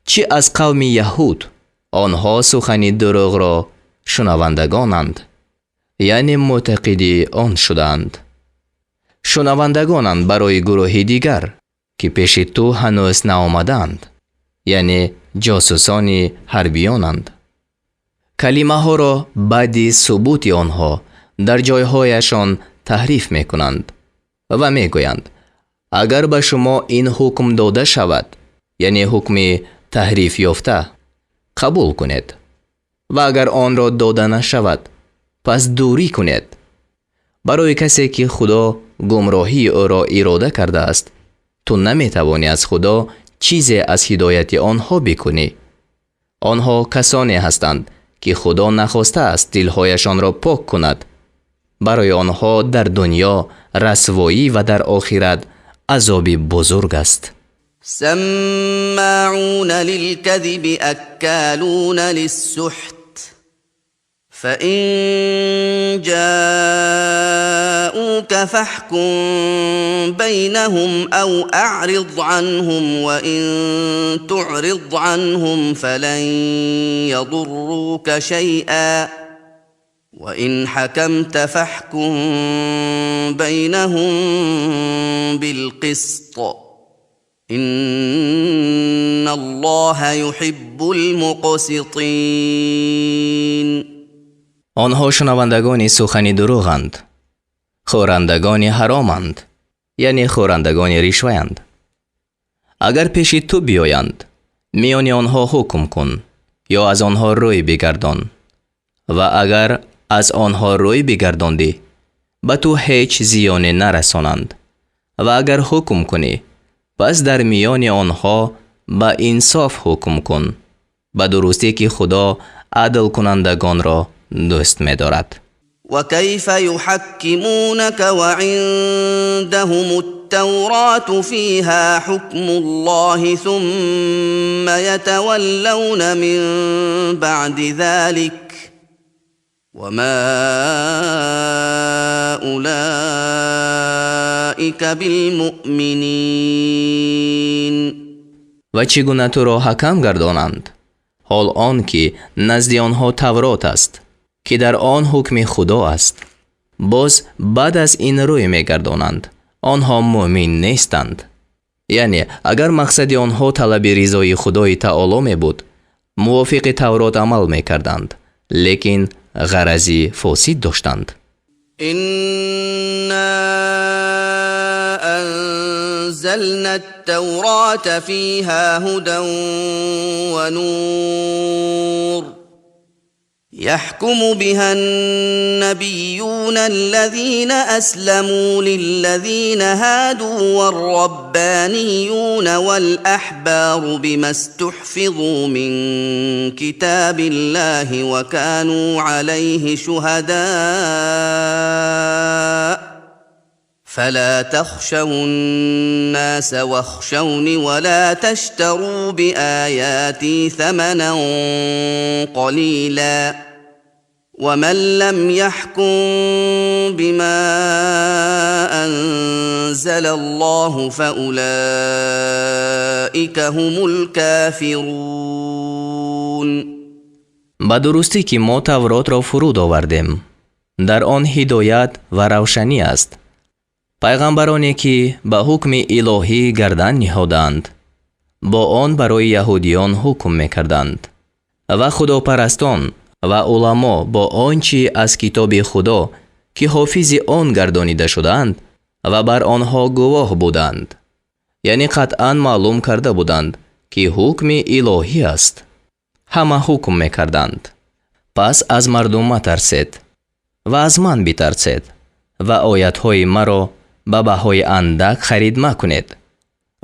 чӣ аз қавми яҳуд, онҳо сухани дурӯғро шунавандагонанд, яъне мӯътақиди он шудаанд, шунавандагонанд барои гурӯҳи дигар, ки пеши ту ҳанӯз наомадаанд, яъне ҷосусони ҳарбиёнанд. Калимаҳоро баъди субути онҳо дар ҷойҳояшон таҳриф мекунанд ва мегӯянд: «Агар ба шумо ин ҳукм дода шавад, яъне ҳукми таҳриф ёфта, қабул кунед ва агар онро дода нашавад, пас дурӣ кунед». Барои касе ки Худо гумроҳии ӯро ирода кардааст, ту наметавонӣ аз Худо чизе аз ҳидояти онҳо бикунӣ. Онҳо касоне ҳастанд, ки Худо нахостааст дилҳояшонро пок кунад. Барои онҳо дар дунё расвоӣ ва дар охират азоби бузург аст. سماعون للكذب أكالون للسحت فإن جاءوك فاحكم بينهم أو أعرض عنهم وإن تعرض عنهم فلن يضروك شيئا وإن حكمت فاحكم بينهم بالقسط إن الله يحب المقسطين. Онҳо шунавандагони сухани дурӯғанд, хӯрандагони ҳароманд, яъне хӯрандагони ришваянд. Агар пеши ту биёянд, миёни онҳо ҳукм кун ё аз онҳо рӯй бигардон, ва агар аз онҳо рӯй бигардондӣ, ба ту ҳеҷ зиёне нарасонанд, ва агар ҳукм кунӣ, пас дар миёни онҳо ба инсоф ҳукм кун. Ба дурустӣ ки Худо адлкунандагонро дӯст медорад. وكيف يحكمونك وعندهم التوراة فيها حكم الله ثم يتولون من بعد ذلك وما أولئك بالمؤمنين. Ва чӣ гуна туро ҳакам гардонанд, ҳол он ки назди онҳо Таврот аст, ки дар он ҳукми Худо аст, боз баъд аз ин рӯй мегардонанд? Онҳо мӯъмин нестанд. Яъне агар мақсади онҳо талаби ризои Худои Таоло мебуд, мувофиқи Таврот амал мекарданд, лекин ғарази фосид доштанд. إنا أنزلنا التوراة فيها هدى ونور يحكم بها النبيون الذين أسلموا للذين هادوا والربانيون والأحبار بما استحفظوا من كتاب الله وكانوا عليه شهداء فلا تخشوا الناس واخشوني ولا تشتروا بآياتي ثمنا قليلا ومن لم يحكم بما أنزل الله فأولئك هم الكافرون. Ба дурустӣ ки мо Тавротро фуруд овардем, дар он ҳидоят ва равшанӣ аст. Пайғамбароне ки ба ҳукми илоҳӣ гардан ниҳоданд, бо он барои яҳудиён ҳукм мекарданд, ва худопарастон ва уламо бо он чӣ аз китоби Худо, ки ҳофизи он гардонида шудаанд ва бар онҳо гувоҳ буданд. Яъне қатъан маълум карда буданд, ки ҳукми илоҳӣ аст. Ҳама ҳукм мекарданд. Пас аз мардум матарсед ва аз ман битарсед ва оятҳои маро ба баҳои андак харид макунед.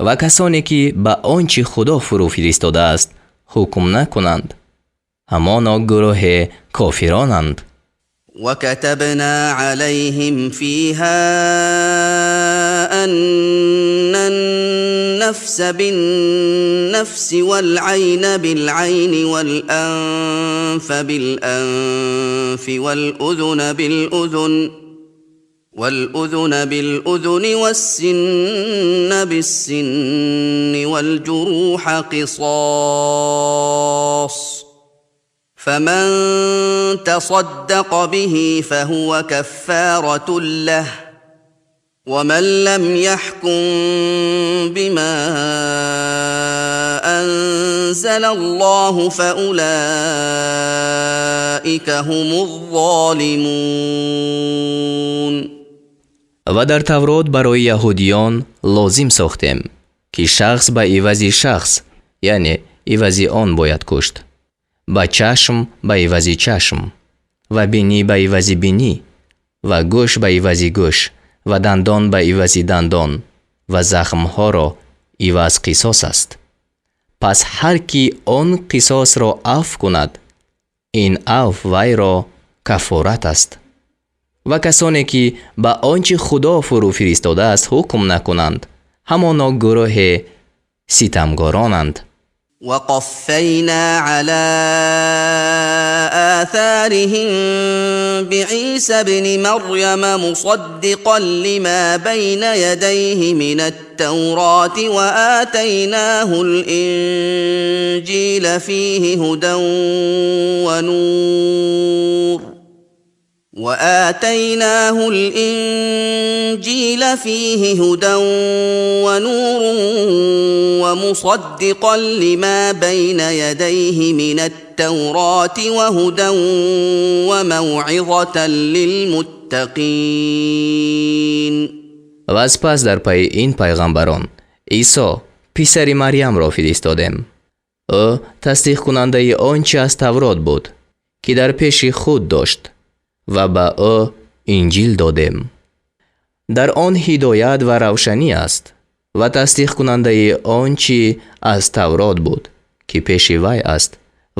Ва касоне ки ба он чи Худо фурӯ фиристодааст ҳукм накунанд, ҳамоно гурӯҳи кофиронанд. وكتبنا عليهم فيها أن النفس بالنفس والعين بالعين والأنف بالأنف والأذن بالأذن والسن بالسن والجروح قصاص فمن تصدق به فهو كفارة له ومن لم يحكم بما أنزل الله فأولئك هم الظالمون. Ва дар Таврот барои яҳудиён лозим сохтем, ки шахс ба ивази шахс, яъне ивази он бояд кушт, ба чашм ба ивази чашм, ва бинӣ ба ивази бинӣ, ва гӯш ба ивази гӯш, ва дандон ба ивази дандон, ва захмҳоро иваз қисос аст. Пас ҳар ки он қисосро афв кунад, ин афв вайро кафорат аст. Ва касоне ки ба он чи Худо фурӯ фиристодааст ҳукм накунанд, ҳамоно гурӯҳи ситамгоронанд. وقفينا على آثارهم بعيسى ابن مريم مصدقا لما بين يديه من التوراة وآتيناه الإنجيل فيه هدى ونور وآتيناه الإنجيل فيه هدى ونور ومصدقا لما بين يديه من التوراة وهدى وموعظة للمتقين. Ва аз пас дар пайи ин пайғамбарон Исо писари Марьямро фиристодем. Ӯ тасдиқкунандаи он чи аз Таврот буд, ки дар пеши худ дошт, ва ба ӯ Инҷил додем. Дар он ҳидоят ва равшанӣ аст ва тасдиқкунандаи он чи аз Таврот буд, ки пеши вай аст,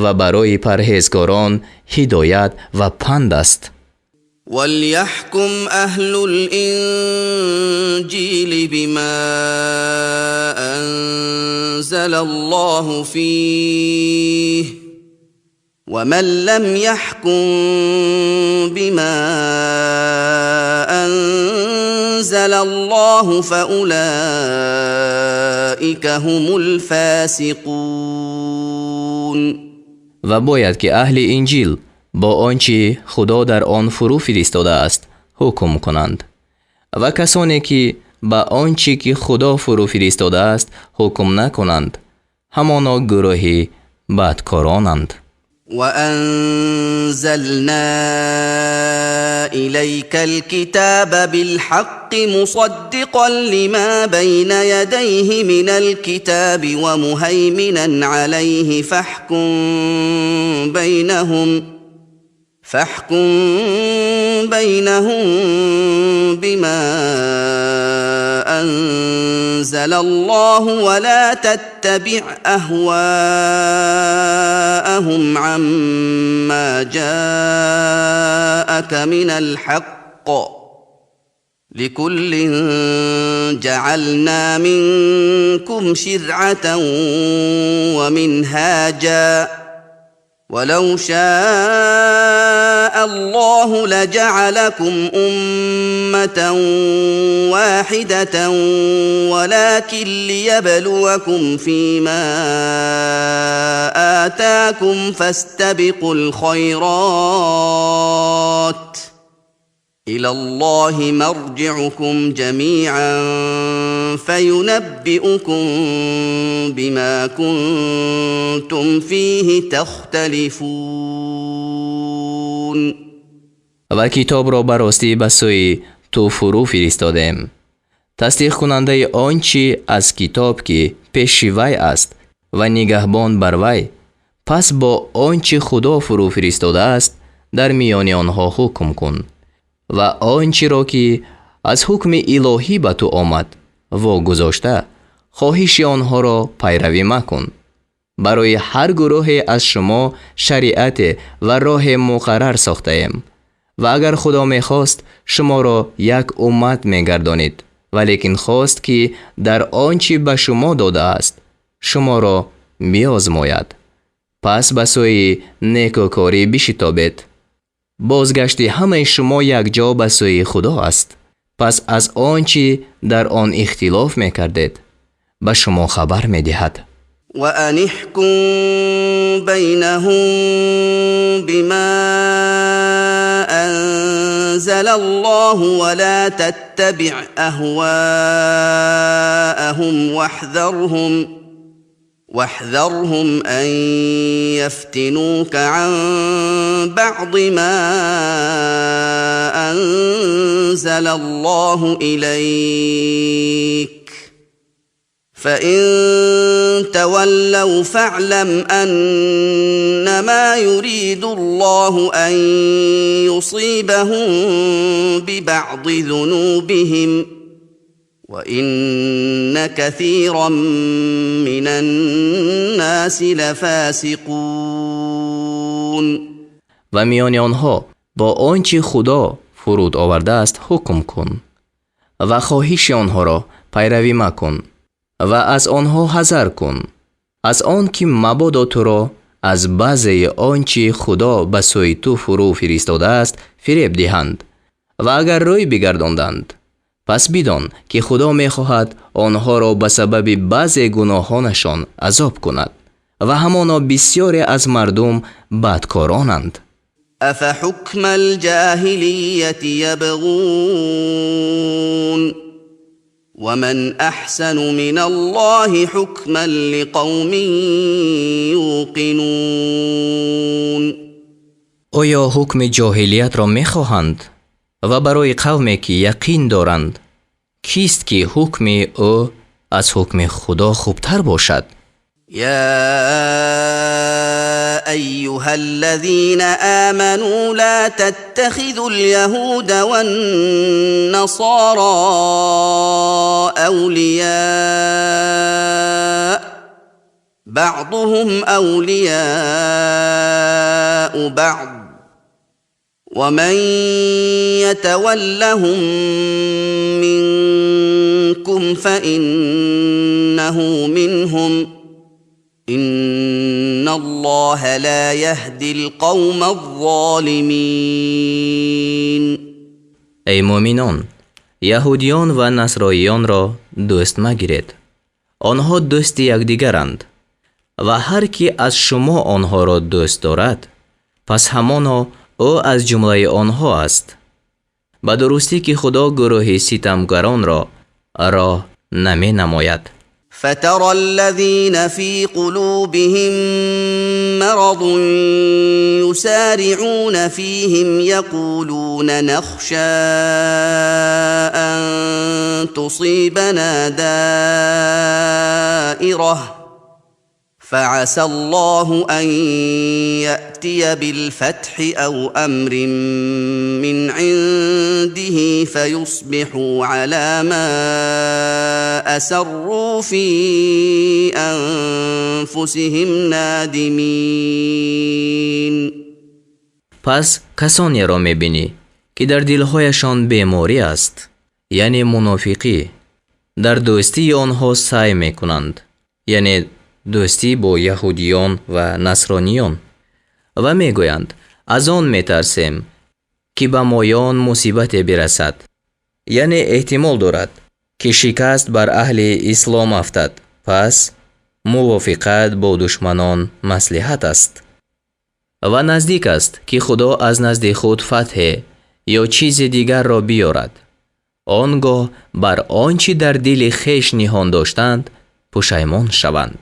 ва барои парҳезгорон ҳидоят ва панд аст. وليحكم أهل الإنجيل بما أنزل الله فيه ومن لم يحكم بما أنزل الله فأولئك هم الفاسقون. Ва бояд ки аҳли Инҷил бо он чи Худо дар он фурӯ фиристодааст ҳукм кунанд, ва касоне ки ба он чӣ ки Худо фурӯ фиристодааст ҳукм накунанд, ҳамоно гурӯҳи бадкоронанд. وأنزلنا إليك الكتاب بالحق مصدقا لما بين يديه من الكتاب ومهيمنا عليه فاحكم بينهم بما أنزل الله ولا تتبع أهواءهم عما جاءك من الحق لكل جعلنا منكم شرعة ومنهاجا ولو شاء الله لجعلكم أمة واحدة ولكن ليبلوكم فيما آتاكم فاستبقوا الخيرات إلى الله مرجعكم جميعا فينبئكم بما كنتم فيه تختلفون. Ва китобро ба ростӣ ба сӯи ту фурӯ фиристодем, Тасдиқкунандаи он чӣ аз китоб, ки пеши вай аст, ва нигаҳбон бар вай, пас бо он чӣ Худо фурӯ фиристодааст дар миёни онҳо ҳукм кун ва он чиро, ки аз ҳукми илоҳӣ ба ту омад, вогузошта, хоҳиши онҳоро пайравӣ макун. Барои ҳар гурӯҳе аз шумо шариате ва роҳе муқаррар сохтаем ва агар Худо мехост, шуморо як уммат мегардонид, валекин хост, ки дар он чӣ ба шумо додааст, шуморо биозмояд. Пас ба сӯи некӯкорӣ бишитобед. Бозгашти ҳамаи шумо якҷо ба сӯи Худо аст. Пас аз он чӣ дар он ихтилоф мекардед, ба шумо хабар медиҳад. وأن احكم بينهم بما أنزل الله ولا تتبع أهواءهم واحذرهم أن يفتنوك عن بعض ما أنزل الله إليك. فإن تولوا فاعلم أنما يريد الله أن يصيبهم ببعض ذنوبهم، وإن كثيرا من الناس لفاسقون. Ва миёни онҳо бо он чӣ Худо фуруд овардааст ҳукм кун ва хоҳиши онҳоро пайравӣ макун ва аз онҳо ҳазар кун, аз он ки мабодо туро аз баъзеи он чӣ Худо ба сӯи ту фурӯ фиристодааст фиреб диҳанд. Ва агар рӯй бигардонданд, пас бидон, ки Худо мехоҳад онҳоро ба сабаби баъзе гуноҳонашон азоб кунад ва ҳамоно бисёре аз мардум бадкоронанд. أفحكم الجاهلية يبغون، ومن أحسن من الله حكما لقوم يوقنون. Оё ҳукми ҷоҳилиятро мехоҳанд? Ва барои қавме, ки яқин доранд, кист, ки ҳукми ӯ аз ҳукми Худо хубтар бошад? يا ايها الذين امنوا، لا تتخذوا اليهود والنصارى اولياء، بعضهم اولياء بعض، ومن يتولهم منكم فانه منهم، ان الله لا يهدي القوم الظالمين. Эй муъминон, яҳудиён ва насроиёнро дӯст магиред. Онҳо дӯсти якдигаранд ва ҳар ки аз шумо онҳоро дӯст дорад, пас ҳамоно ӯ аз ҷумлаи онҳо аст. Ба дурустӣ, ки Худо гурӯҳи ситамгаронро роҳ наменамояд. فترى الذين في قلوبهم مرض يسارعون فيهم، يقولون نخشى ان تصيبنا دائره، فعسى الله ان ياتي بالفتح او امر من عنده فيصبحوا على ما اسروا في انفسهم نادمين. Пас касонеро мебинӣ, ки дар дилҳояшон беморӣ аст, яъне мунофиқӣ, дар дӯстии онҳо саъй мекунанд, яъне дӯстӣ бо яҳудиён ва насрониён, ва мегӯянд: аз он метарсем, ки ба моён мусибате бирасад, яъне эҳтимол дорад, ки шикаст бар аҳли ислом афтад, пас мувофиқат бо душманон маслиҳат аст. Ва наздик аст, ки Худо аз назди худ фатҳе ё чизи дигарро биёрад, он гоҳ бар он чӣ дар дили хеш ниҳон доштанд, пушаймон шаванд.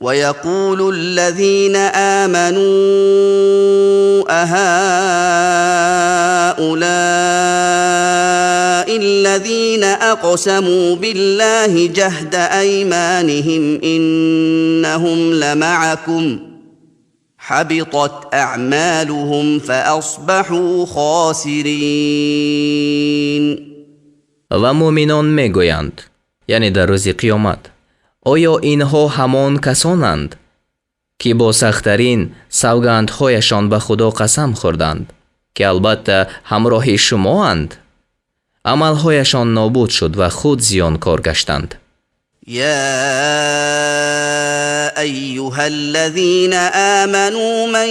ويقول الذين آمنوا أهؤلاء الذين الذين أقسموا بالله جهد أيمانهم إنهم لمعكم حبطت أعمالهم فأصبحوا خاسرين. Ва муъминон мегӯянд, яъне дар рӯзи қиёмат: оё инҳо ҳамон касонанд, ки бо сахттарин савгандҳояшон ба Худо қасам хӯрданд, ки албатта ҳамроҳи шумоанд? Амалҳояшон нобуд шуд ва худ зиёнкор гаштанд. يا ايها الذين امنوا، من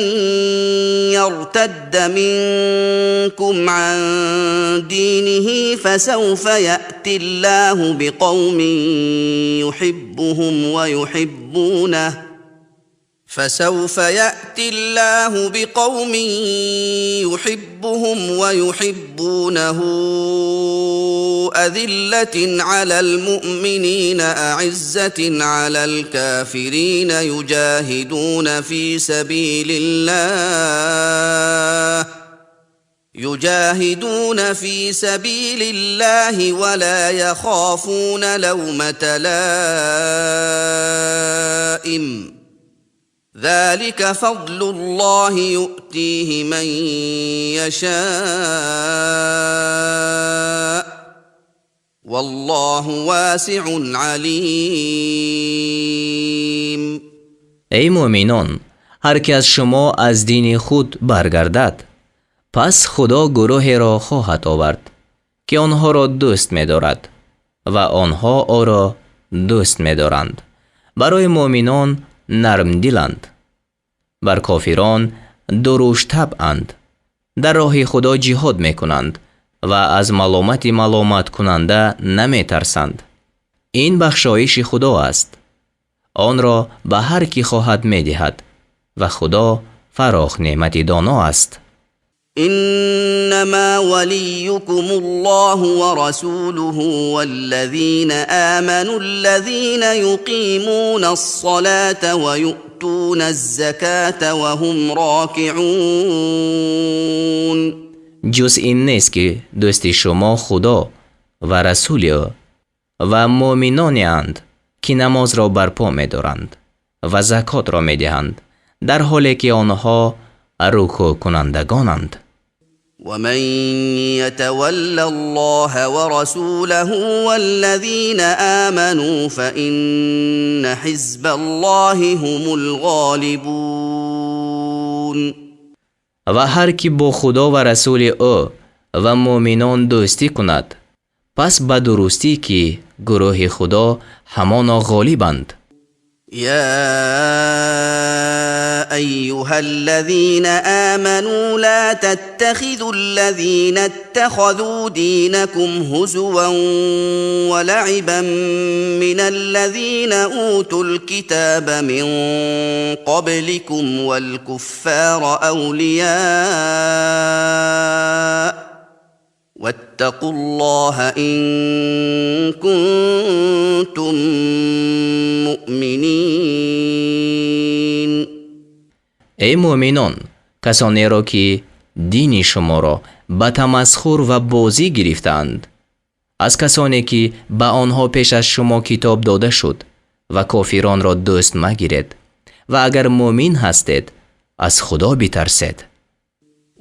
يرتد منكم عن دينه فسوف ياتي الله بقوم يحبهم ويحبونه فسوف ياتي الله بقوم يحبهم ويحبونه اذله على المؤمنين اعزه على الكافرين، يجاهدون في سبيل الله ولا يخافون لومه لائم، ذلك فضل الله يؤتيه من يشاء، والله واسع عليم. Эй муъминон, ҳар ки аз шумо аз дини худ баргардад, пас Худо гурӯҳеро хоҳад овард, ки онҳоро дӯст медорад ва онҳо ӯро дӯст медоранд. Барои муъминон нармдиланд, бар кофирон дуруштабъанд, дар роҳи Худо ҷиҳод мекунанд ва аз маломати маломаткунанда наметарсанд. Ин бахшоиши Худо аст, онро ба ҳар ки хоҳад медиҳад, ва Худо фарохнеъмати доно аст. انما وليكم الله ورسوله والذين امنوا الذين يقيمون الصلاه ويؤتون الزكاه وهم راكعون. Ҷуз ин нест, ки дӯсти шумо Худо ва расули ӯ ва муъминонеанд, ки намозро барпо медоранд ва закотро медиҳанд, дар ҳоле ки онҳо рукӯъкунандагонанд. ومن يتول الله ورسوله والذين امنوا فان حزب الله هم الغالبون. Ва ҳар ки бо Худо ва расули ӯ ва муъминон дӯстӣ кунад, пас ба дурустӣ, ки гурӯҳи Худо ҳамоно ғолибанд. يا ايها الذين امنوا، لا تتخذوا الذين اتخذوا دينكم هزوا ولعبا من الذين اوتوا الكتاب من قبلكم والكفار اولياء، واتقوا الله ان كنتم مؤمنين. Эй муъминон, касонеро, ки дини шуморо ба тамасхур ва бозӣ гирифтаанд аз касоне, ки ба онҳо пеш аз шумо китоб дода шуд, ва кофиронро дӯст магиред, ва агар муъмин ҳастед, аз Худо битарсед.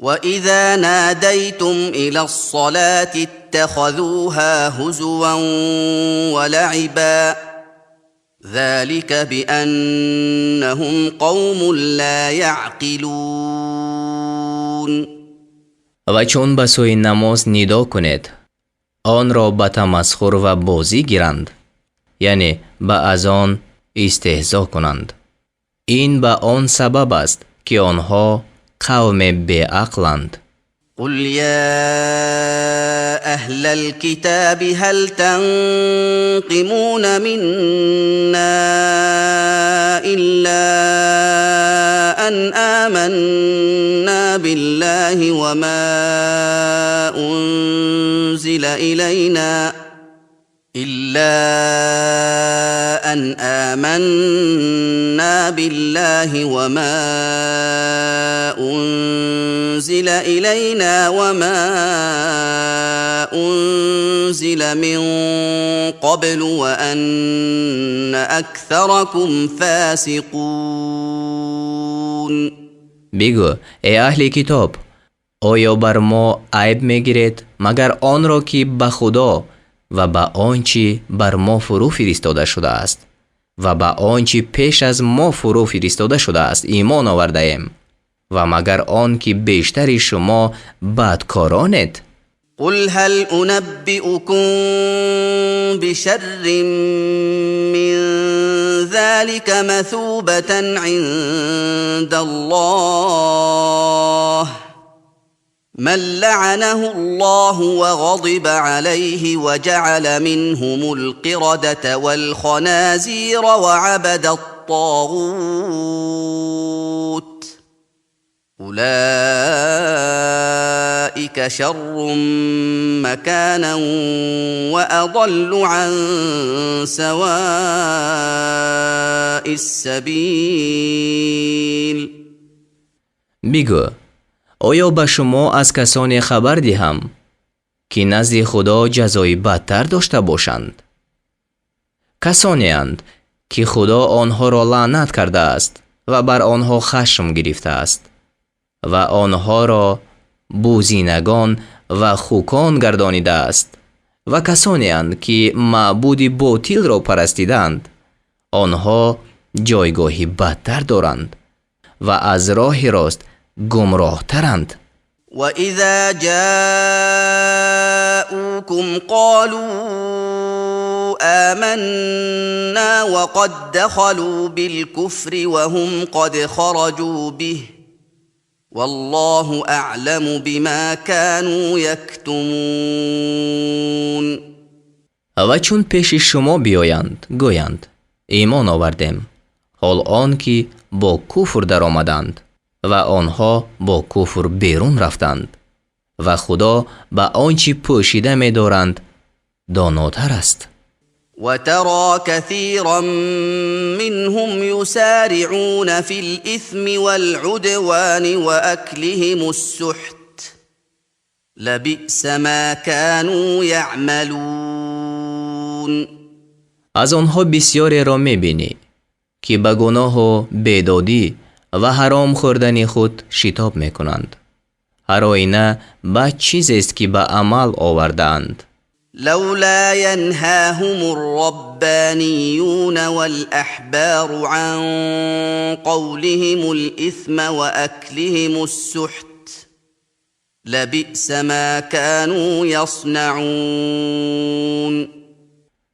واذا ناديتم الى الصلاه اتخذوها هزوا ولعبا، ذلك بانهم قوم لا يعقلون. Ва чун ба сӯи намоз нидо кунед, онро ба тамасхур ва бозӣ гиранд, яъне ба азон истеҳзо кунанд. Ин ба он сабаб аст, ки онҳо қавме беақланд. قل يا اهل الكتاب، هل تنقمون منا الا ان امنا بالله وما انزل الينا الا أن آمنا بالله وما أنزل إلينا وما أنزل من قبل وأن أكثركم فاسقون. Бигӯ: эй аҳли китоб, оё бар мо айб мегиред, магар онро, ки ба Худо ва ба он чӣ бар мо фурӯ фиристода шудааст ва ба он чӣ пеш аз мо фурӯ фиристода шудааст, имон овардаем, ва магар он ки бештари шумо бадкоронед? قل هل أنبئكم بشر من ذلك مثوبة عند الله من لعنه الله وغضب عليه وجعل منهم القردة والخنازير وعبد الطاغوت أولئك شر مكانا وأضل عن سواء السبيل. Бигӯ: оё ба шумо аз касоне хабар диҳам, ки назди Худо ҷазои бадтар дошта бошанд? Касонеанд, ки Худо онҳоро лаънат кардааст ва бар онҳо хашм гирифтааст ва онҳоро бузинагон ва хукон гардонидааст, ва касонеанд, ки маъбуди ботилро парастидаанд. Онҳо ҷойгоҳи бадтар доранд ва аз роҳи рост гумроҳтаранд. وإذا جاءوكم قالوا آمنا وقد دخلوا بالكفر وهم قد خرجوا به والله أعلم بما كانوا يكتمون. Ва чун пеши шумо биёянд, гӯянд: имон овардем, ҳол он ки бо куфр даромаданд ва онҳо бо куфр берун рафтанд, ва Худо ба он чӣ пӯшида медоранд донотар аст. وترى كثيرا منهم يسارعون في الإثم والعدوان وأكلهم السحت لبئس ما كانوا يعملون. Аз онҳо бисёреро мебинӣ, ки ба гуноҳу бедодӣ ва ҳаром хӯрдани худ шитоб мекунанд. Ҳар оина бад чизест, ки ба амал овардаанд. لولا ينهاهم الربانيون والأحبار عن قولهم الإثم وأكلهم السحت لبئس ما كانوا يصنعون.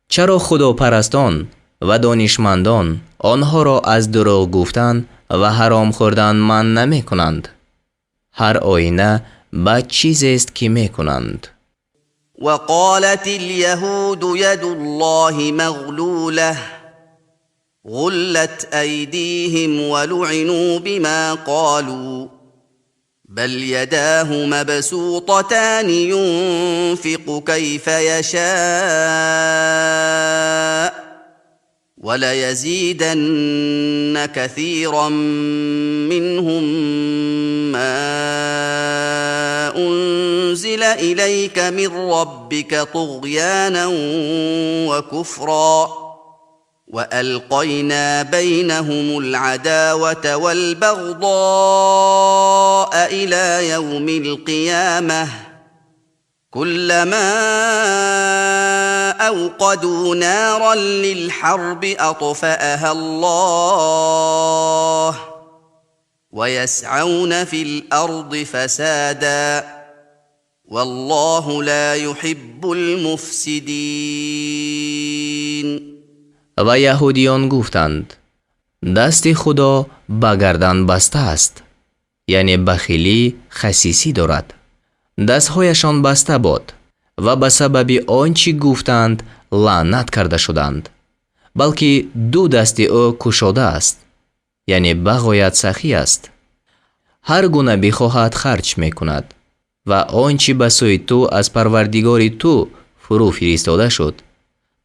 Чаро худопарастон ва донишмандон онҳоро аз дурӯғ гуфтан ва ҳаром хӯрдан манъ намекунанд? Ҳар оина бад чизест, ки мекунанд. وقالت اليهود يد الله مغلولة غلت أيديهم ولعنوا بما قالوا بل يداه مبسوطتان ينفق كيف يشاء وليزيدن كثيرا منهم ما أنزل إليك من ربك طغيانا وكفرا وألقينا بينهم العداوة والبغضاء إلى يوم القيامة كلما أوقدوا نارا للحرب أطفأها الله ويسعون في الأرض فسادا والله لا يحب المفسدين. Ва яҳудиён гуфтанд: дасти Худо ба гардан баста аст, яъне бахилӣ, хасисӣ дорад. Дастҳояшон баста бод ва ба сабаби он чӣ гуфтанд, лаънат карда шуданд. Балки ду дасти ӯ кушода аст, яъне бағоят сахӣ аст, ҳар гуна бихоҳад харҷ мекунад, ва он чӣ ба сӯи ту аз Парвардигори ту фурӯ фиристода шуд,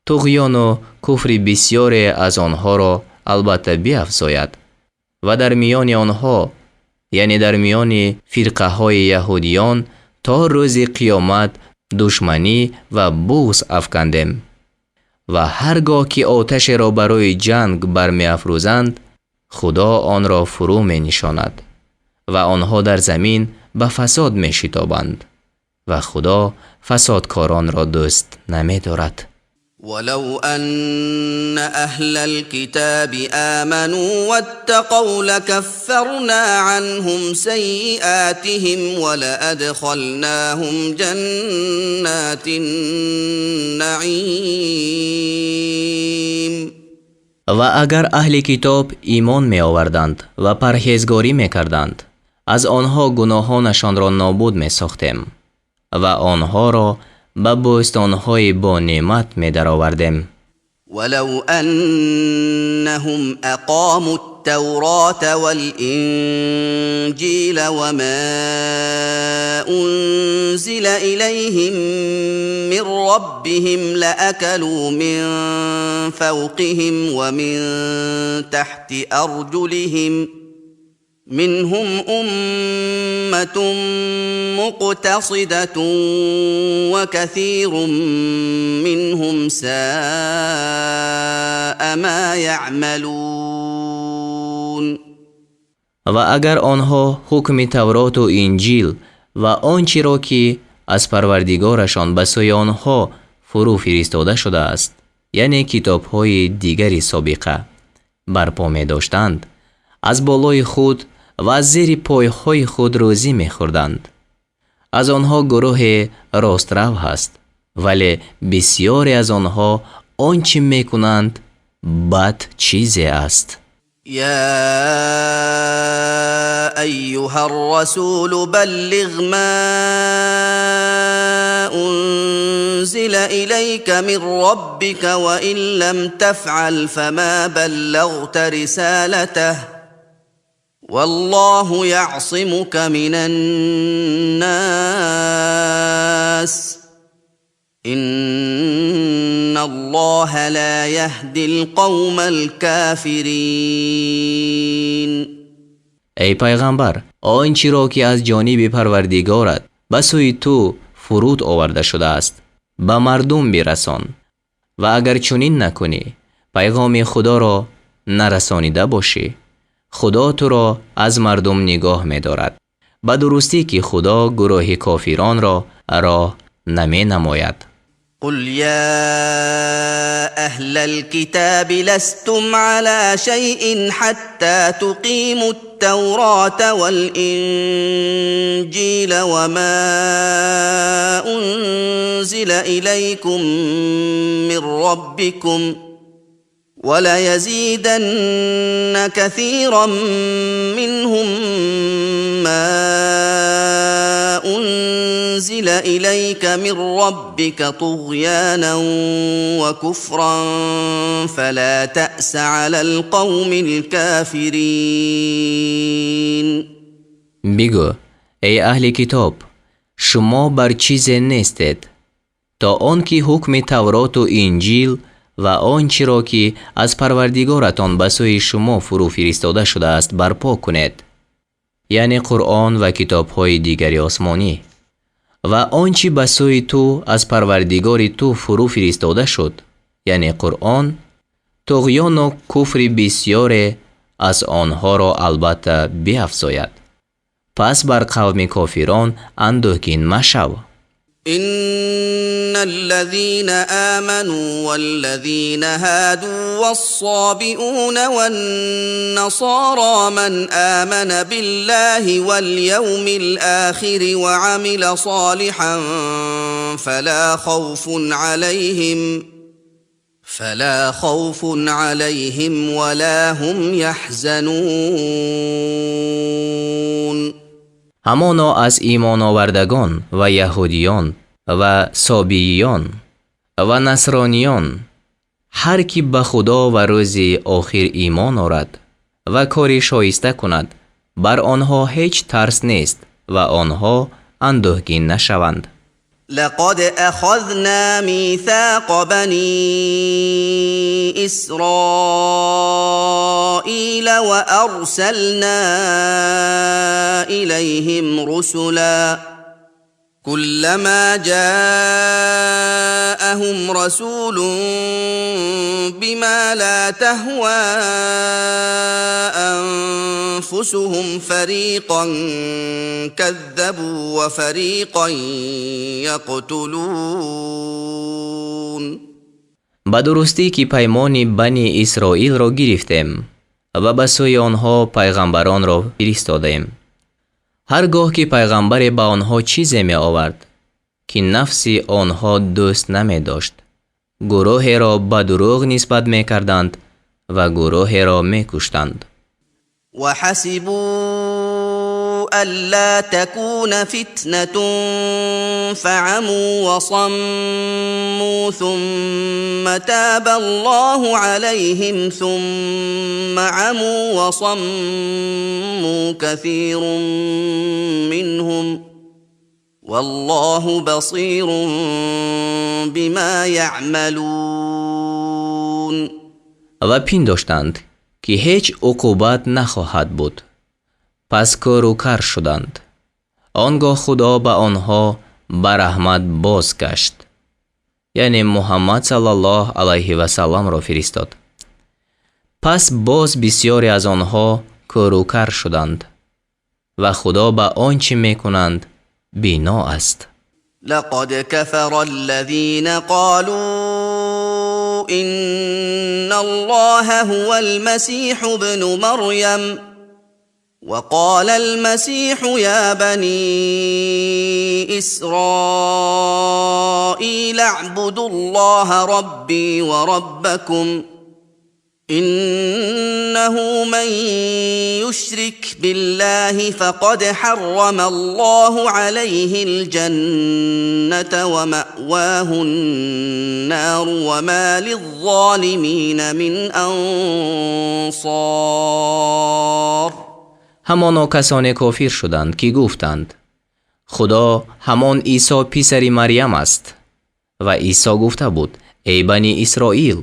Туғёну куфри бисёре аз онҳоро албатта биафзояд ва дар миёни онҳо, яъне дар миёни фирқаҳои яҳудиён то рӯзи қиёмат душманӣ ва буғз афкандем. Ва ҳар гоҳ ки оташеро барои ҷанг бармеафрӯзанд, Худо онро фурӯ менишонад ва онҳо дар замин ба фасод мешитобанд ва Худо фасодкоронро дӯст намедорад. ولو أن أهل الكتاب آمنوا واتقوا لكفرنا عنهم سيئاتهم ولأدخلناهم جنات النعيم. Ва агар аҳли китоб имон меоварданд ва парҳезгорӣ мекарданд, аз онҳо гуноҳонашонро нобуд месохтем ва онҳоро ба бӯстонҳои бонеъмат медаровардем. ولو أنهم أقاموا التوراة والإنجيل وما أنزل إليهم من ربهم لأكلوا من فوقهم ومن تحت أرجلهم منهم أمة مقتصدة وكثير منهم ساء ما يعملون. Ва агар онҳо ҳукми Тавроту Инҷил ва он чиро ки аз Парвардигорашон ба сӯи онҳо фурӯ фиристода шудааст, яъне китобҳои дигари собиқа, барпо медоштанд, аз болои худ ва аз зери пойҳои худ рӯзӣ мехӯрданд. Аз онҳо гурӯҳе рострав ҳаст, вале бисёре аз онҳо он чӣ мекунанд бад чизе аст. يا أيها الرسول بلغ ما أنزل إليك من ربك وإن لم تفعل فما بلغت رسالته والله يعصمك من الناس إن الله لا يهدي القوم الكافرين. Эй пайғамбар, он чиро ки аз ҷониби Парвардигорат ба сӯи ту фуруд оварда шудааст, ба мардум бирасон ва агар чунин накунӣ, пайғоми Худоро нарасонида бошӣ. Худо туро аз мардум нигоҳ медорад. Ба дурустӣ ки Худо гурӯҳи кофиронро роҳ наменамояд. قل يا أهل الكتاب لستم على شيء حتى تقيموا التوراة والإنجيل وما أنزل إليكم من ربكم وليزيدن كثيرا منهم ما أنزل إليك من ربك طغيانا وكفرا فلا تأس على القوم الكافرين. Бигӯ: эй аҳли китоб, шумо бар чизе нестед, то он ки ҳукми Тавроту Инҷил ва он чиро ки аз Парвардигоратон ба сӯи шумо фурӯ фиристода шудааст барпо кунед, яъне Қуръон ва китобҳои дигари осмонӣ, ва он чӣ ба сӯи ту аз Парвардигори ту фурӯ фиристода шуд, яъне Қуръон, туғёну куфри бисёре аз онҳоро албатта биафзояд. Пас бар қавми кофирон андӯҳгин машав. إن الذين آمنوا والذين هادوا والصابئون والنصارى من آمن بالله واليوم الآخر وعمل صالحا فلا خوف عليهم ولا هم يحزنون. Ҳамоно аз имоновардагон ва яҳудиён ва собииён ва насрониён ҳар ки ба Худо ва рӯзи охир имон орад ва кори шоиста кунад, бар онҳо ҳеҷ тарс нест ва онҳо андӯҳгин нашаванд. لقد أخذنا ميثاق بني إسرائيل وأرسلنا إليهم رسلا كلما جاءهم رسول بما لا تهوى أنفسهم فريقا كذبوا وفريقا يقتلون. Ба дурустӣ ки паймони Бани Исроилро гирифтем ва ба сӯи онҳо пайғамбаронро фиристодем. Ҳар гоҳ ки пайғамбаре ба онҳо чизе меовард, ки нафси онҳо дӯст намедошт, гурӯҳеро ба дурӯғ нисбат мекарданд ва гурӯҳеро мекуштанд. وحسبوا ألا تكون فتنة فعموا وصموا ثم تاب الله عليهم ثم عموا وصموا كثير منهم والله بصير بما يعملون. Ва пиндоштанд, ки ҳеҷ уқубат нахоҳад буд. Пас кӯру кар шуданд. Он гоҳ Худо ба онҳо ба раҳмат бозгашт, яъне Муҳаммад саллаллоҳу алайҳи васалламро фиристод. Пас боз бисёре аз онҳо кӯру кар шуданд ва Худо ба он чӣ мекунанд бино аст. لقد كفر الذين قالوا إن الله هو المسيح ابن مريم وقال المسيح يا بني إسرائيل اعبدوا الله ربي وربكم إنه من يشرك بالله فقد حرم الله عليه الجنة ومأواه النار وما للظالمين من أنصار. Ҳамоно касоне кофир шуданд, ки гуфтанд: Худо ҳамон Исо писари Марьям аст. Ва Исо гуфта буд: эй Бани Исроил,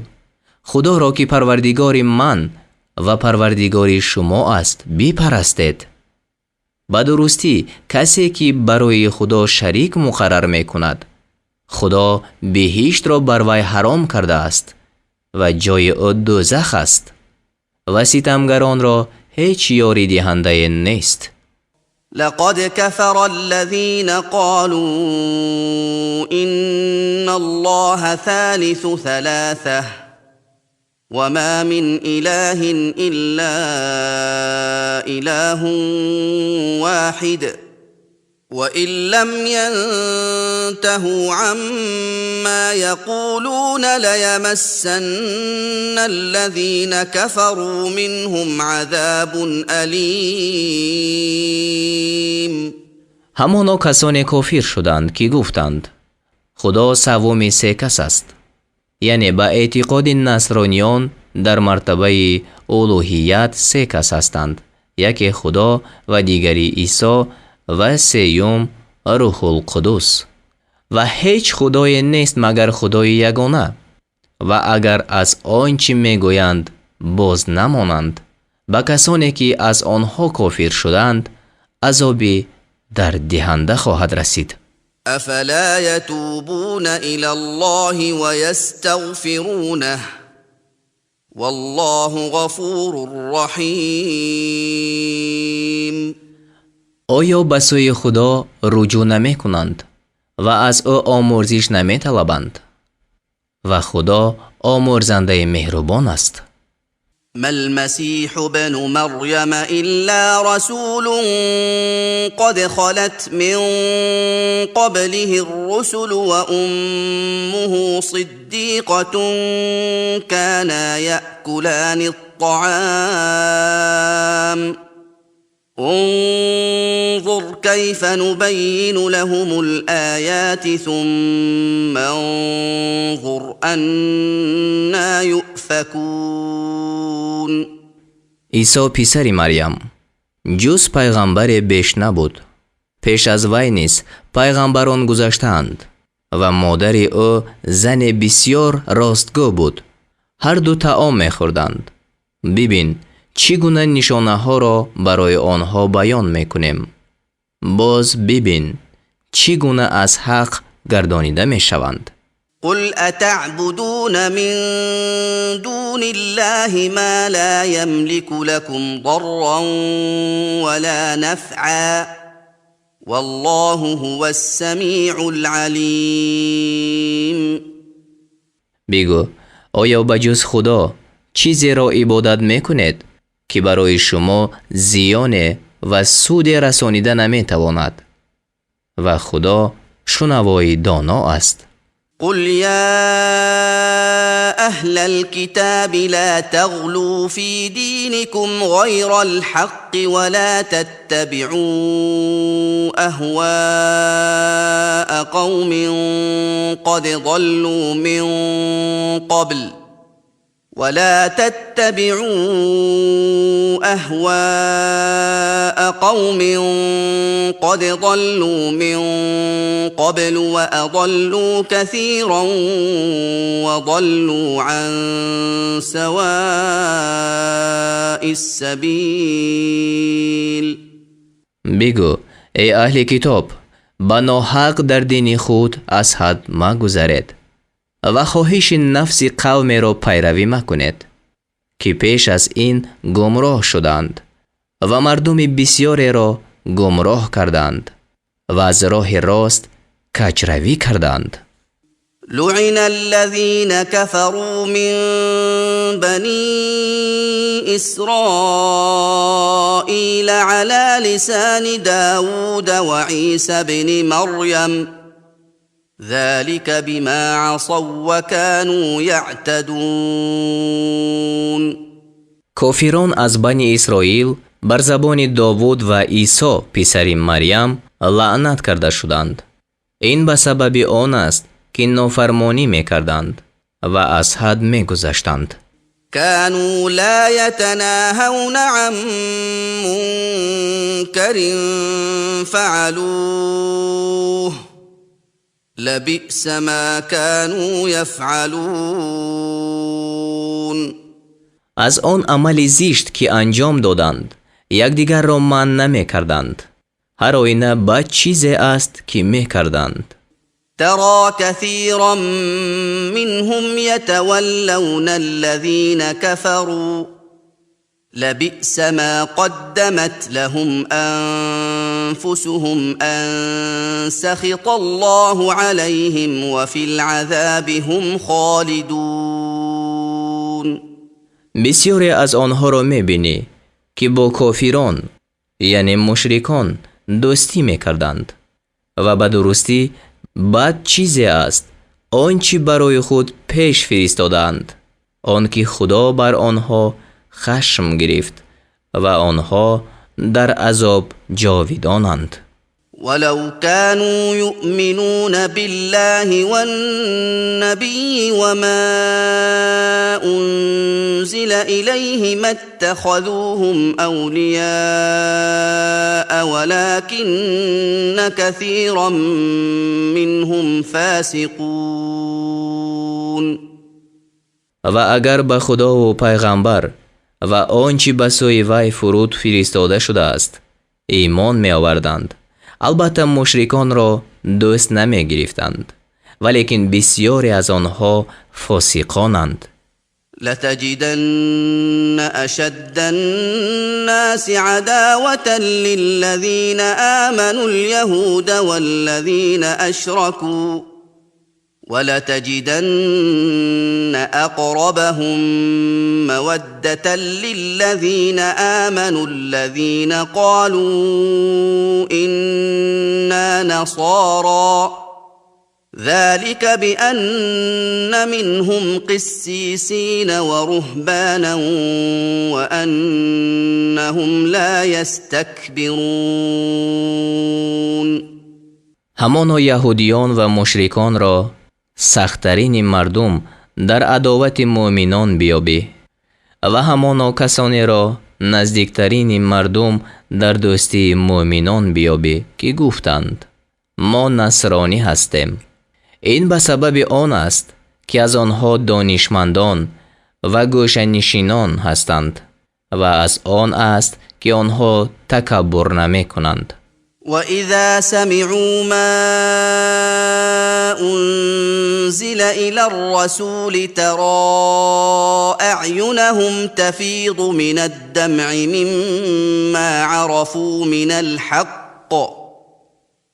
Худоро, ки парвардигори ман ва парвардигори шумо аст, бипарастед. Ба дурустӣ касе ки барои Худо шарик муқаррар мекунад, Худо биҳиштро бар вай ҳаром кардааст ва ҷои ӯ дӯзах аст ва ситамгаронро ҳеҷ ёридиҳандае нест. لقد كفر الذين قالوا إن الله ثالث ثلاثة وما من إله إلا إله واحد وإن لم ينتهوا عما يقولون ليمسن الذين كفروا منهم عذاب أليم. Ҳамоно касоне кофир шуданд, ки гуфтанд: Худо саввуми се кас аст. Яъне ба эътиқоди насрониён дар мартабаи улуҳият се кас ҳастанд: яке Худо ва дигари Исо ва сеюм Рӯҳулқудус. Ва ҳеҷ худое нест, магар Худои ягона. Ва агар аз он чӣ мегӯянд боз намонанд, ба касоне ки аз онҳо кофир шуданд азоби дарддиҳанда хоҳад расид. أفلا يتوبون إلى الله ويستغفرونه والله غفور رحيم. Оё ба сӯи Худо руҷӯъ намекунанд ва аз ӯ омӯрзиш наметалабанд? Ва Худо омӯрзандаи меҳрубон аст. ما المسيح ابن مريم إلا رسول قد خلت من قبله الرسل وأمه صديقة كانا يأكلان الطعام انظر كيف نبين لهم الآيات ثم انظر أنى يؤفكون. Исо писари Марьям ҷуз пайғамбаре беш набуд. Пеш аз вай низ пайғамбарон гузаштаанд. Ва модари ӯ зане бисёр ростгӯ буд. Ҳар ду таом мехӯрданд. Бибин, чӣ гуна нишонаҳоро барои онҳо баён мекунем. Боз бибин, чӣ гуна аз ҳақ гардонида мешаванд. قل أتعبدون من دون الله ما لا يملك لكم ضرا ولا نفعا والله هو السميع العليم. Бигӯ, оё ба ҷуз Худо чизеро ибодат мекунед, ки барои шумо зиёне ва суде расонида наметавонад? Ва Худо шунавои доно аст. قل يا أهل الكتاب لا تغلوا في دينكم غير الحق ولا تتبعوا أهواء قوم قد ضلوا من قبل ولا تتبعوا أهواء قوم قد ضلوا من قبل وأضلوا كثيرا وضلوا عن سواء السبيل. Бигӯ, эй аҳли китоб, ба ноҳақ дар дини худ аз ҳад магузаред ва хоҳиши нафси қавмеро пайравӣ макунед, ки пеш аз ин гумроҳ шуданд ва мардуми бисёреро гумроҳ карданд ва аз роҳи рост каҷравӣ карданд. لعن الذين كفروا من بني إسرائيل على لسان داود وعيسى بن مريم ذلك بما عصوا وكانوا يعتدون. Кофирон аз Бани Исроил бар забони Довуд ва Исо писари Марьям лаънат карда шуданд. Ин ба сабаби он аст, ки нофармонӣ мекарданд ва аз ҳад мегузаштанд. كانوا لا يتناهون عن منكر فعلوه لبئس ما كانوا يفعلون. Аз он амали зишт, ки анҷом доданд, якдигарро манъ намекарданд. Ҳар оина бад чизе аст, ки мекарданд. ترى كثيرا منهم يتولون الذين كفروا لبئس ما قدمت لهم أنفسهم أن سخط الله عليهم وفي العذاب هم خالدون. Бисёре аз онҳоро мебинӣ, ки бо кофирон, яъне мушрикон, дӯстӣ мекарданд, ва ба дурустӣ бад чизе аст он чӣ барои худ пеш фиристодаанд, он ки Худо бар онҳо хашм гирифт ва онҳо дар азоб ҷовидонанд. ولو كانوا يؤمنون بالله والنبي وما أنزل إليه ما اتخذوهم أولياء ولكن كثيرا منهم فاسقون. Ва агар ба Худову пайғамбар ва он чӣ ба сӯи вай фуруд фиристода шудааст имон меоварданд, албатта мушриконро дӯст намегирифтанд, валекин бисёре аз онҳо фосиқонанд. لتجدن أشد الناس عداوة للذين آمنوا اليهود والذين أشركوا ولتجدن أقربهم مودة للذين آمنوا الذين قالوا إنا نصارى ذلك بأن منهم قسيسين ورهبانا وأنهم لا يستكبرون. Ҳамоно яҳудиён ва мушриконро сахттарини мардум дар адовати муъминон биёбӣ ва ҳамоно касонеро наздиктарини мардум дар дӯстии муъминон биёбӣ, ки гуфтанд: «Мо насронӣ ҳастем». Ин ба сабаби он аст, ки аз онҳо донишмандон ва гӯшанишинон ҳастанд ва аз он аст, ки онҳо такаббур намекунанд. وإذا سمعوا ما أنزل إلى الرسول ترى أعينهم تفيض من الدمع مما عرفوا من الحق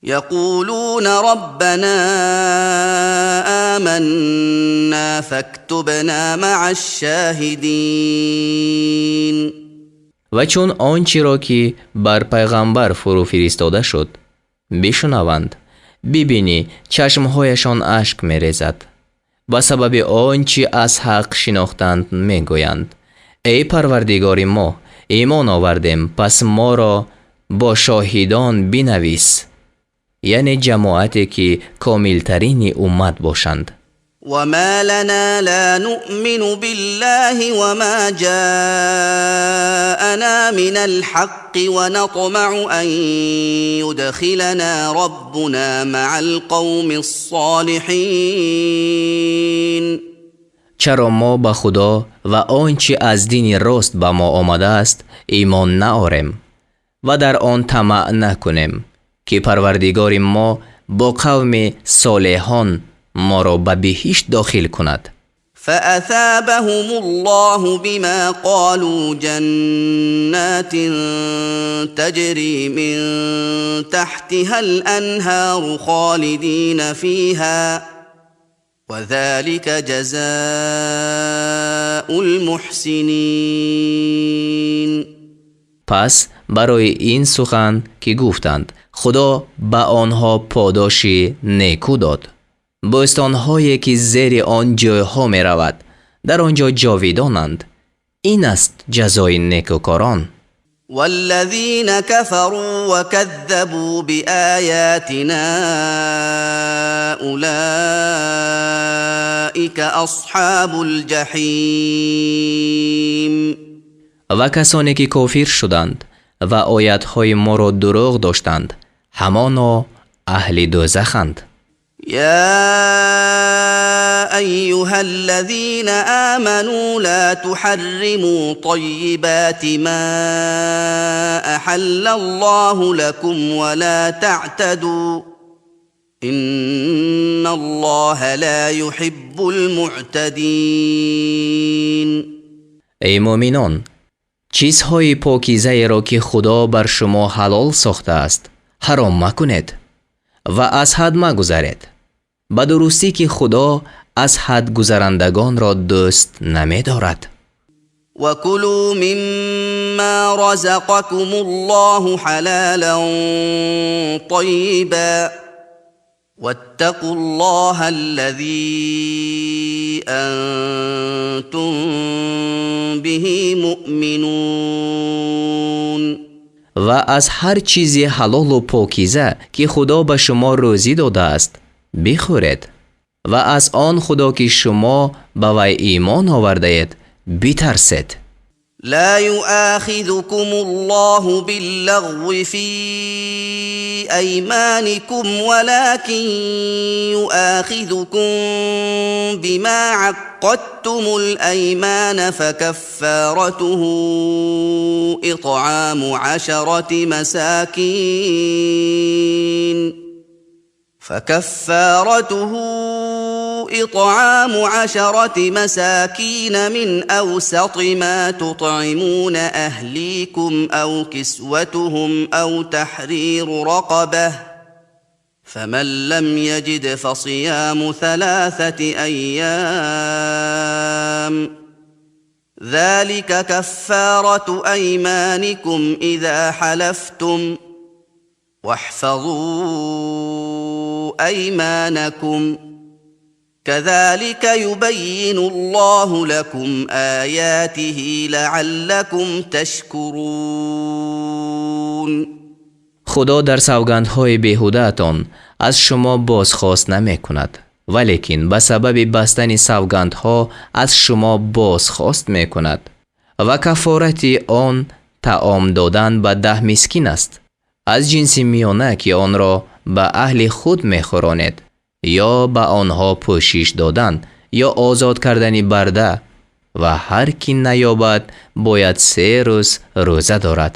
يقولون ربنا آمنا فاكتبنا مع الشاهدين. Ва чун он чиро, ки бар пайғамбар фурӯ фиристода шуд, бишунаванд, бибинӣ чашмҳояшон ашк мерезад. Ба сабаби он чи аз ҳақ шинохтанд, мегӯянд: «Эй Парвардигори мо, имон овардем, пас моро бо шоҳидон бинавис», яъне ҷамоате, ки комилтарини уммат бошанд. وما لنا لا نؤمن بالله وما جاءنا من الحق ونطمع أن يدخلنا ربنا مع القوم الصالحين. Чаро мо ба Худо ва он чи аз дини рост ба мо омадааст имон наорем ва дар он тамаъ накунем, ки Парвардигори мо бо қавми солеҳон моро ба биҳишт дохил кунад? فأثابهم الله بما قالوا جنات تجري من تحتها الأنهار خالدين فيها وذلك جزاء المحسنين. Пас барои ин сухан, ки гуфтанд, Худо ба онҳо подоши некӯ дод, бӯстонҳое, ки зери он ҷӯйҳо меравад, дар он ҷо ҷовидонанд. Ин аст ҷазои некӯкорон. والذين كفروا وكذبوا بآياتنا أولئك أصحاب الجحيم. Ва касоне, ки кофир шуданд ва оятҳои моро дурӯғ доштанд, ҳамоно аҳли дӯзаханд. يا ايها الذين امنوا لا تحرموا طيبات ما احل الله لكم ولا تعتدوا ان الله لا يحب المعتدين. Эй муъминон, чизҳои покизаеро, ки Худо бар шумо ҳалол сохтааст, ҳаром макунед ва аз ҳад магузаред. Ба дурустӣ, ки Худо аз ҳад гузарандагонро дӯст намедорад. وكلوا مما رزقكم الله حلالا طيبا واتقوا الله الذي انتم به مؤمنون. Ва аз ҳар чизи ҳалолу покиза, ки Худо ба шумо рӯзӣ додааст, бихӯред ва аз он Худо, ки шумо ба вай имон овардаед, битарсед. لا يؤاخذكم الله باللغو في ايمانكم ولكن يؤاخذكم بما عقدتم الايمان. فكفارته اطعام 10 مساكين من اوسط ما تطعمون اهليكم او كسوتهم او تحرير رقبه، فمن لم يجد فصيام 3 ايام، ذلك كفاره ايمانكم اذا حلفتم، واحفظوا ايمانكم، كذلك يبين الله لكم اياته لعلكم تشكرون. Худо дар савгандҳои беҳудаатон аз шумо бозхост намекунад, валекин ба сабаби бастани савгандҳо аз шумо бозхост мекунад. Ва каффорати он таом додан ба 10 мискин аст аз ҷинси миёна, ки онро ба аҳли худ мехӯронед. Ё ба онҳо пӯшиш додан, ё озод кардани барда, ва ҳар ки наёбад, бояд се рӯз рӯза дорад.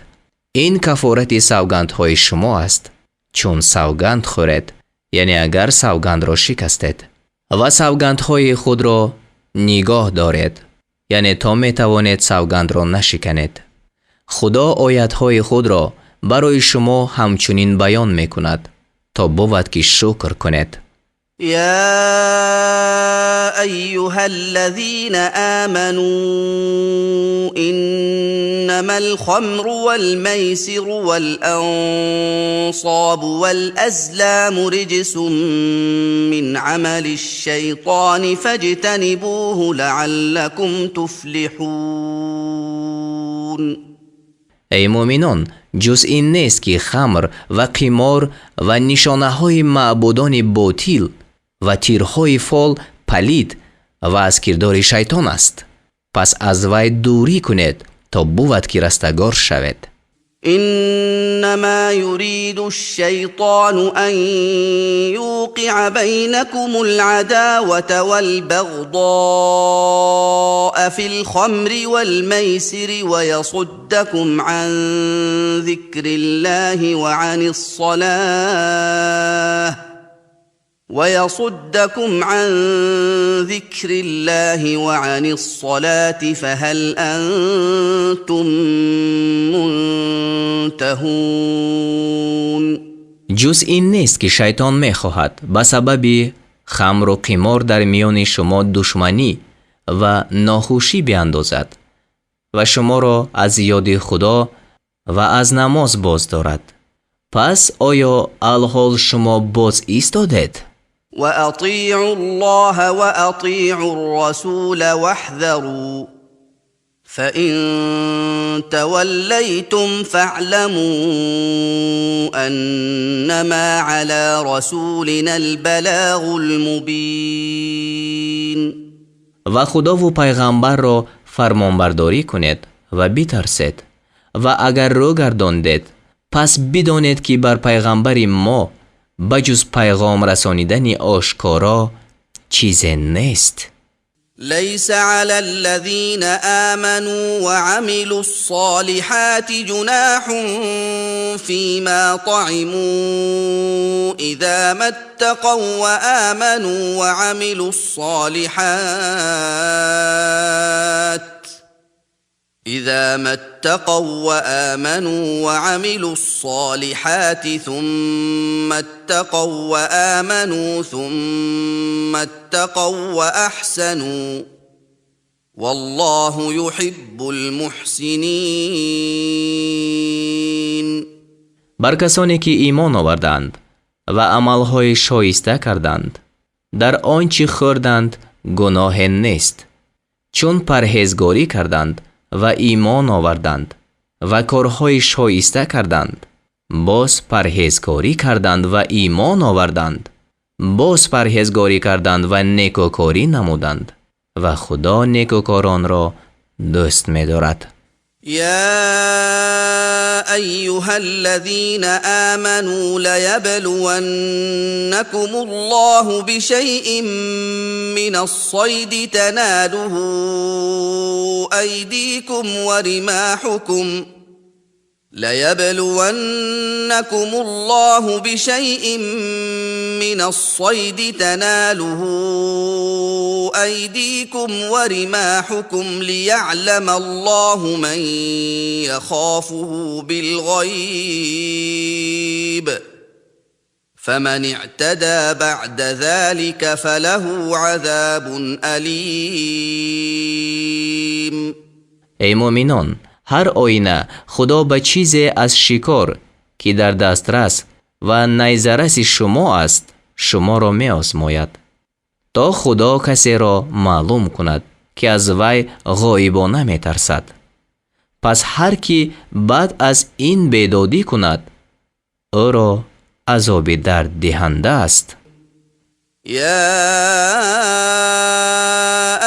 Ин кафорати савгандҳои шумо аст, чун савганд хӯред, яъне агар савгандро шикастед. Ва савгандҳои худро нигоҳ доред, яъне то метавонед савгандро нашиканед. Худо оятҳои худро барои шумо ҳамчунин баён мекунад, то бувад ки шукр кунед. يا ايها الذين امنوا انما الخمر والميسر والانصاب والازلام رجس من عمل الشيطان فاجتنبوه لعلكم تفلحون. Эй мӯъминон, ҷуз ин нест, ки хамр ва қимор ва нишонаҳои маъбудони ботил ва тирҳои фол палид ва аз кирдори шайтон аст. Пас аз вай дурӣ кунед, то бувад ки растагор шавед. انما يريد الشيطان ان يوقع بينكم العداوه والبغضاء في الخمر والميسر ويصدكم عن ذكر الله وعن الصلاه ويصدكم عن ذكر الله وعن الصلاه فهل انتم منتهون. Ҷуз ин нест, ки шайтон мехоҳад ба сабаби хамру қимор дар миёни шумо душманӣ ва нохушӣ биандозад ва шуморо аз ёди Худо ва аз намоз боз дорад. Пас оё алҳол шумо боз истодед? واطيعوا الله واطيعوا الرسول واحذروا، فان توليتم فاعلموا انما على رسولنا البلاغ المبين. Ва Худову пайғамбарро фармонбардорӣ кунед ва битарсед, ва агар рӯ гардондед, пас бидонед, ки бар пайғамбари мо ба ҷуз пайғом расонидани ошкоро чизе нест. ليس على الذين امنوا وعملوا الصالحات جناح فيما طعموا اذا ما اتقوا وامنوا وعملوا الصالحات، اذا ما اتقوا وامنوا وعملوا الصالحات ثم اتقوا وامنوا ثم اتقوا واحسنوا، والله يحب المحسنين. Бар касоне ки имон оварданд ва амалҳои шоиста карданд, дар он чӣ хӯрданд гуноҳе нест, чун парҳезгорӣ карданд ва имон оварданд ва корҳои шоиста карданд, боз парҳезгорӣ карданд ва имон оварданд, боз парҳезгорӣ карданд ва некӯкорӣ намуданд, ва Худо некӯкоронро дӯст медорад. يا ايها الذين امنوا ليبلونكم الله بشيء من الصيد تناله ايديكم ورماحكم، ليبلونكم الله بشيء من الصيد تناله ايديكم ورماحكم ليعلم الله من يخافه بالغيب، فمن اعتدى بعد ذلك فله عذاب اليم. Эй муъминон, ҳар оина Худо ба чизе аз шикор, ки дар дастрас ва найзараси шумо аст, шуморо меозмояд, то Худо касеро маълум кунад, ки аз вай ғоибона метарсад. Пас ҳар кӣ баъд аз ин бедодӣ кунад, ӯро азоби дарддиҳанда аст. يا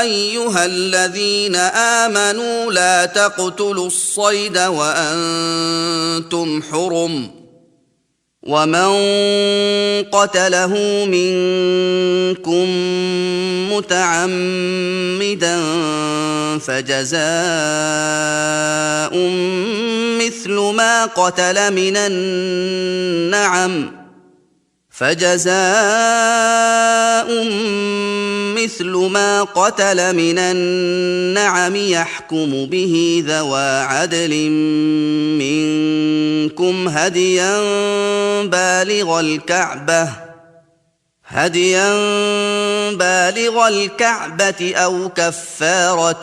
ايها الذين امنوا لا تقتلوا الصيد وانتم حرم. ومن قتله منكم متعمدا فجزاء مثل ما قتل من النعم فجزاء مثل ما قتل من النعم يحكم به ذوى عدل منكم هديا بالغ الكعبة أو كفارة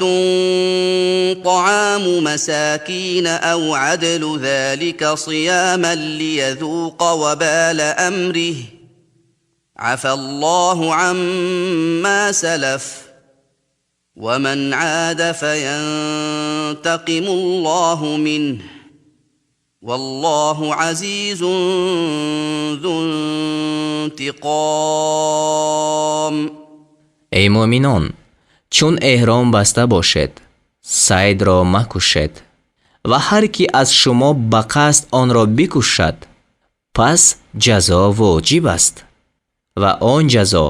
طعام مساكين أو عدل ذلك صياما ليذوق وبال أمره عفا الله عما سلف ومن عاد فينتقم الله منه والله عزيز ذو انتقام. Эй муъминон, чун эҳром баста бошед, сайдро макушед ва ҳар кӣ аз шумо ба қасд онро бикушад, пас ҷазо воҷиб аст ва он ҷазо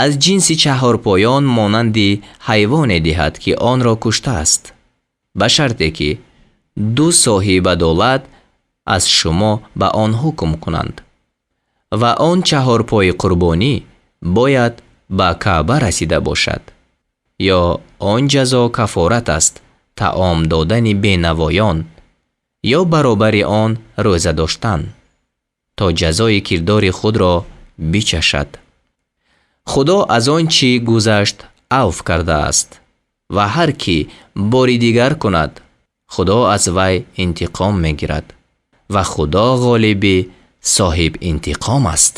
аз ҷинси чаҳорпоён монанди ҳайвоне диҳад, ки онро куштааст, ба шарте ки ду соҳибадолат аз шумо ба он ҳукм кунанд ва он чаҳорпои қурбонӣ бояд ба Каъба расида бошад, ё он ҷазо кафорат аст, таом додани бенавоён ё баробари он рӯза доштан, то ҷазои кирдори худро бичашад. Худо аз он чӣ гузашт авф кардааст ва ҳар кӣ бори дигар кунад, Худо аз вай интиқом мегирад ва Худо ғолиби соҳиб интиқом аст.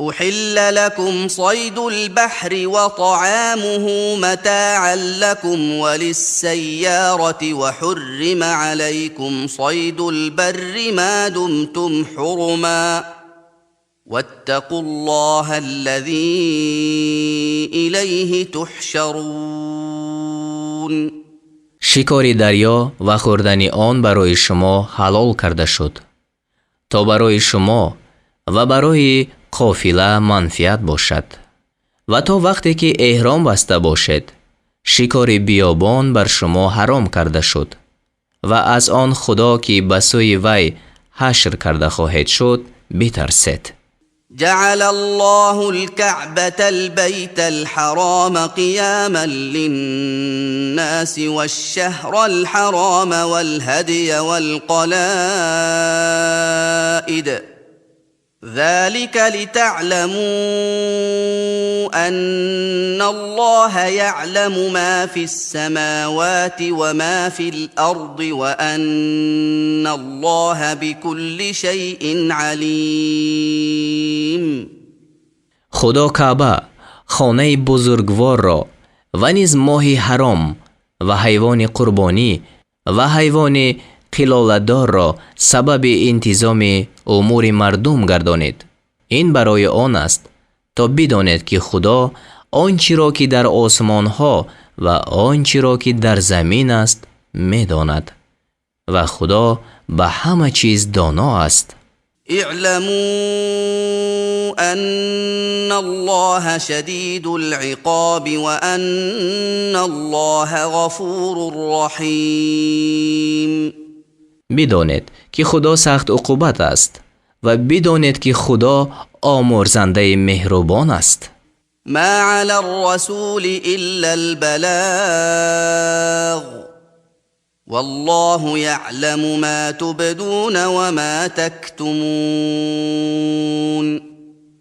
أحل لكم صيد البحر وطعامه متاعا لكم وللسيارة وحرم عليكم صيد البر ما دمتم حرما واتقوا الله الذي إليه تحشرون. Шикори дарё ва хӯрдани он барои шумо ҳалол карда шуд, то барои шумо ва барои қофила манфиат бошад ва то вақте ки эҳром баста бошед, шикори биёбон бар шумо ҳаром карда шуд ва аз он Худо, ки ба сӯи вай ҳашр карда хоҳед шуд, битарсед. جعل الله الكعبة البيت الحرام قياما للناس والشهر الحرام والهدي والقلائد ذلك لتعلموا أن الله يعلم ما في السماوات وما في الأرض وأن الله بكل شيء عليم. Худо Каъба, хонаи бузургворро, ва низ моҳи ҳаром ва ҳайвони қурбонӣ ва ҳайвони қилоладорро сабаби интизоми умури мардум гардонид. Ин барои он аст, то бидонед, ки Худо он чиро, ки дар осмонҳо ва он чиро, ки дар замин аст, медонад ва Худо ба ҳама чиз доно аст. اعلموا أن الله شديد العقاب وأن الله غفور رحيم. Бидонед, ки Худо сахт уқубат аст ва бидонед, ки Худо омӯрзандаи меҳрубон аст. ما على الرسول إلا البلاغ والله يعلم ما تبدون وما تكتمون.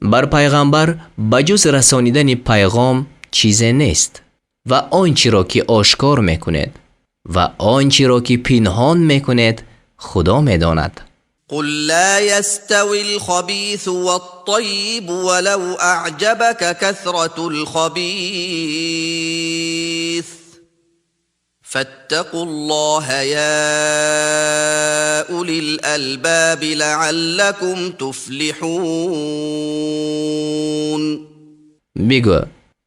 Бар пайғамбар ба ҷуз расонидани пайғом чизе нест ва он чиро, ки ошкор мекунед, ва он чиро, ки пинҳон мекунед, Худо медонад. قل لا يستوي الخبيث والطيب ولو أعجبك كثرة الخبيث فاتقوا الله يا أولي الألباب لعلكم تفلحون. Бигӯ: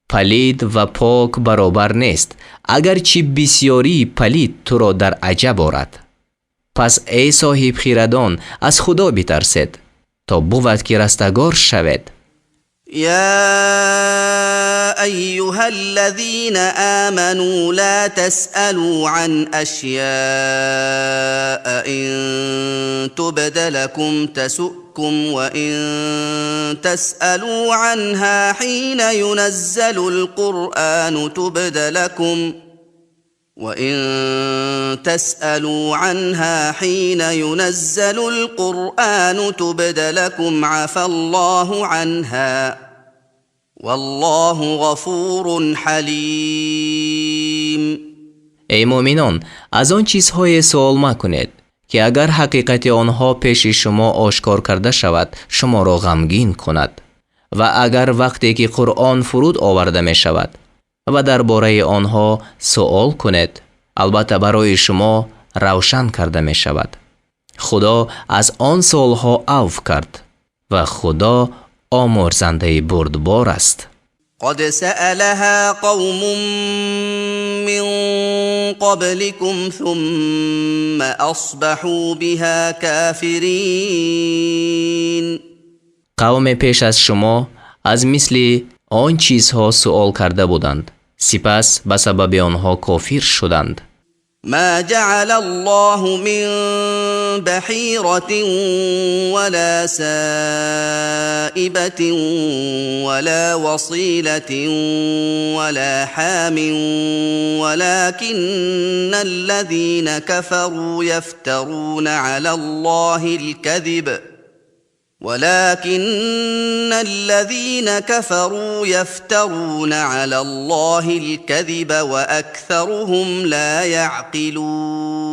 палид ва пок баробар нест, агарчи бисьёрии палид туро дар аҷаб орад. Пас, эй соҳибхирадон, аз Худо битарсед, То бувад, ки растагор шавед. يا ايها الذين امنوا لا تسالوا عن اشياء ان تبد لكم تسؤكم وان تسالوا عنها حين ينزل القران تبد لكم وان تسالوا عنها حين ينزل القران تبد لكم عفا الله عنها والله غفور حليم. Эй муъминон, аз он чизҳое суол макунед, ки агар ҳақиқати онҳо пеши шумо ошкор карда шавад, шуморо ғамгин кунад, ва агар вақте ки Қуръон фуруд оварда мешавад ва дар бораи онҳо суол кунед, албатта, барои шумо равшан карда мешавад. Худо аз он суолҳо авф кард ва Худо омӯрзандаи бурдбор аст. قد سألها قوم من قبلكم ثم أصبحوا بها كافرين. Қавме пеш аз шумо аз мисли он чизҳо суол карда буданд, сипас ба сабаби онҳо кофир шуданд. ما جعل الله من بحيرة ولا سائبة ولا وصيلة ولا حام، ولكن الذين كفروا يفترون على الله الكذب ولكن الذين كفروا يفترون على الله الكذب واكثرهم لا يعقلون.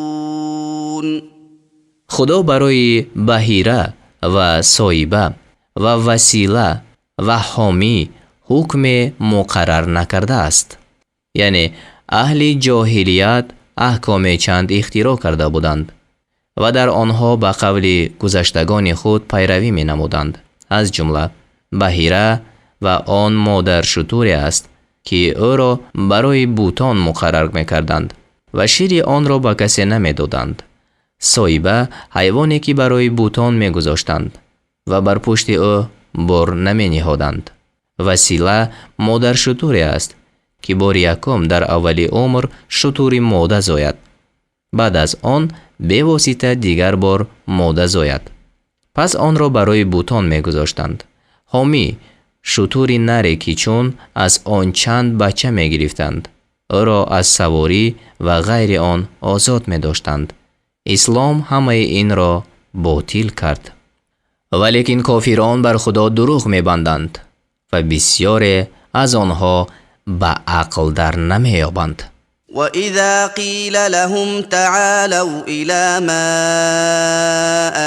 Худо барои баҳира ва соиба ва васила ва ҳомӣ ҳукме муқаррар накардааст. Яъне аҳли ҷоҳилият аҳкоме чанд ихтироъ карда буданд ва дар онҳо ба қавли гузаштагони худ пайравӣ менамуданд. Аз ҷумла баҳира ва он модаршутуре аст, ки ӯро барои бутон муқаррар мекарданд ва шири онро ба касе намедоданд. Соиба ҳайвоне, ки барои бутон мегузоштанд ва бар пушти ӯ бор намениҳоданд. Васила модаршутуре аст, ки бори якум дар аввали умр шутури мода зояд, баъд аз он бевосита дигар бор мода зояд, пас онро барои бутон мегузоштанд. Ҳомӣ шутури наре, ки чун аз он чанд бача мегирифтанд, ӯро аз саворӣ ва ғайри он озод медоштанд. Ислом ҳамаи инро ботил кард, валекин кофирон бар Худо дурӯғ мебанданд ва бисьёре аз онҳо ба ақл дар намеёбанд. واذا قيل لهم تعالوا الى ما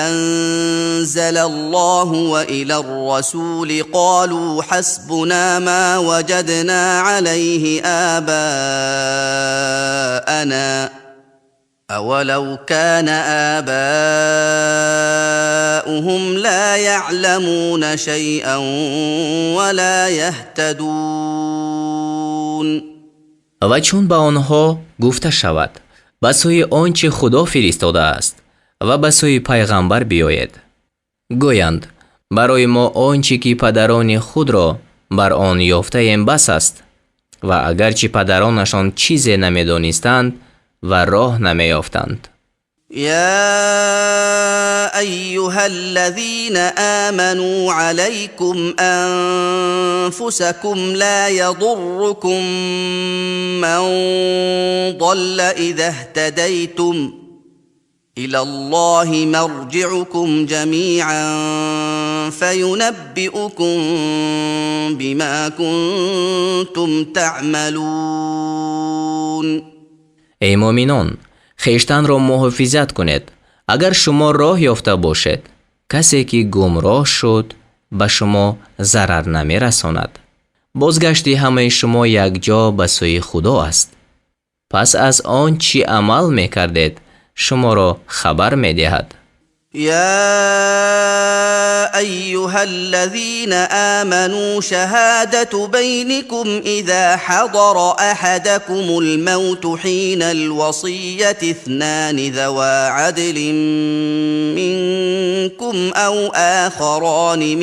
انزل الله والى الرسول قالوا حسبنا ما وجدنا عليه اباءنا اولو كان اباؤهم لا يعلمون شيئا ولا يهتدون. Ва чун ба онҳо гуфта шавад: ба сӯи он чӣ Худо фиристодааст ва ба сӯи пайғамбар биёед, гӯянд: барои мо он чӣ ки падарони худро бар он ёфтаем, бас аст. Ва агарчи падаронашон чизе намедонистанд ва роҳ намеёфтанд. يا ايها الذين امنوا عليكم انفسكم، لا يضركم من ضل اذا اهتديتم، الى الله مرجعكم جميعا فينبئكم بما كنتم تعملون. Эй муъминон, хештанро муҳофизат кунед. Агар шумо роҳ ёфта бошед, касе ки гумроҳ шуд, ба шумо зарар намерасонад. Бозгашти ҳамаи шумо якҷо ба сӯи Худо аст, пас аз он чӣ амал мекардед, шуморо хабар медиҳад. يا أيها الذين آمنوا شهادة بينكم إذا حضر أحدكم الموت حين الوصية اثنان ذوا عدل منكم أو آخران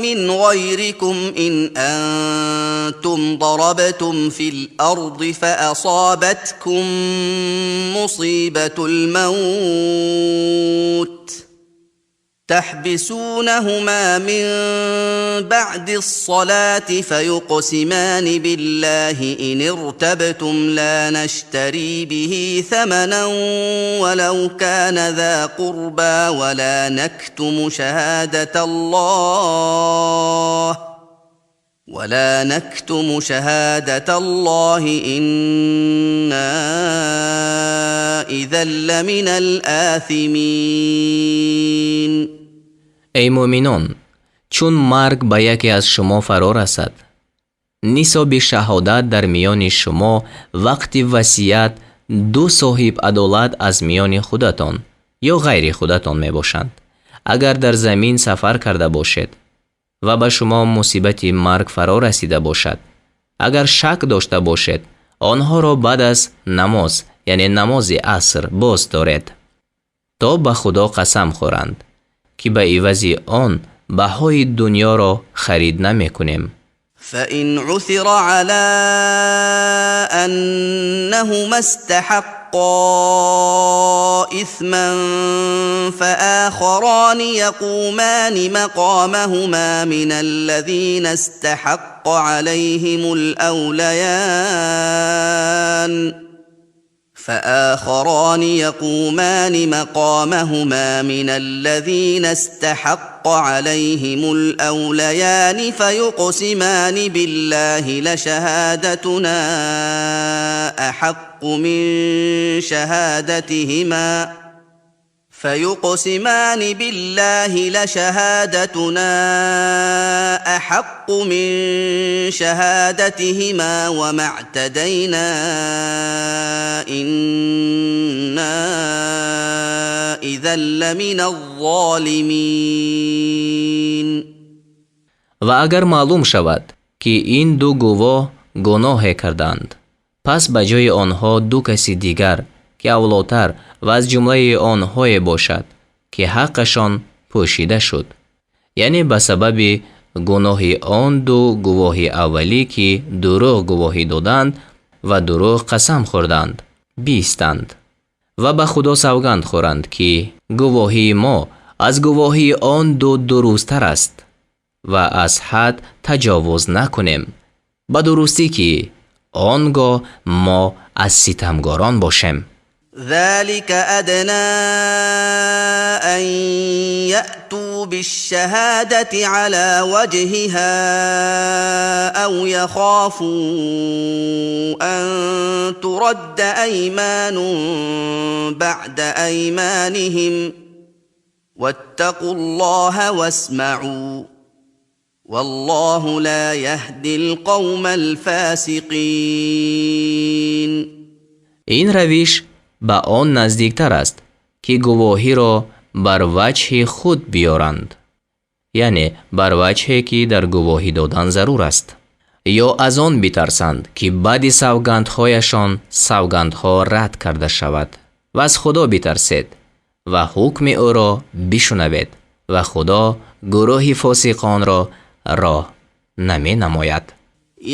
من غيركم إن أنتم ضربتم في الأرض فأصابتكم مصيبة الموت تحبسونهما من بعد الصلاة فيقسمان بالله إن ارتبتم لا نشتري به ثمنا ولو كان ذا قربى ولا نكتم شهادة الله إنا إذا لمن الآثمين. Эй мӯъминон, чун марг ба яке аз шумо фаро расад, нисоби шаҳодат дар миёни шумо вақти васият ду соҳиб адолат аз миёни худатон ё ғайри худатон мебошанд. Агар дар замин сафар карда бошед ва ба шумо мусибати марг фаро расида бошад, агар шак дошта бошед, онҳоро баъд аз намоз, яъне намози аср, боз доред, то ба Худо қасам хӯранд, ки ба ивази он баҳои дунёро харид намекунем. فإن عثر على أنهما استحقا إثما فآخران يقومان مقامهما من الذين استحق عليهم الأوليان فآخران يقومان مقامهما من الذين استحق عليهم الأوليان فيقسمان بالله لشهادتنا أحق من شهادتهما فيقسمان بالله لشهادتنا أحق من شهادتهما وما اعتدينا إنا إذا لمن الظالمين. Ва агар маълум шавад, ки ин ду гувоҳ гуноҳе карданд, пас ба ҷои онҳо ду каси дигар, ки авлотар ва аз ҷумлаи онҳое бошад, ки ҳаққашон пӯшида шуд, яъне ба сабаби гуноҳи он ду гувоҳи аввалӣ, ки дурӯғ гувоҳӣ доданд ва дурӯғ қасам хӯрданд, биистанд ва ба Худо савганд хӯранд, ки гувоҳии мо аз гувоҳии он ду дурусттар аст ва аз ҳад таҷовуз накунем, ба дурустӣ ки он гоҳ мо аз ситамгорон бошем. ذلك أدنى أن يأتوا بالشهادة على وجهها أو يخافوا أن ترد أيمان بعد أيمانهم واتقوا الله واسمعوا والله لا يهدي القوم الفاسقين. Ин равиш ба он наздиктар аст, ки гувоҳиро бар ваҷҳи худ биёранд, яъне бар ваҷҳе, ки дар гувоҳӣ додан зарур аст, ё аз он битарсанд, ки баъди савгандҳояшон савгандҳо рад карда шавад. Ва аз Худо битарсед ва ҳукми ӯро бишунавед, ва Худо гурӯҳи фосиқонро роҳ наменамояд.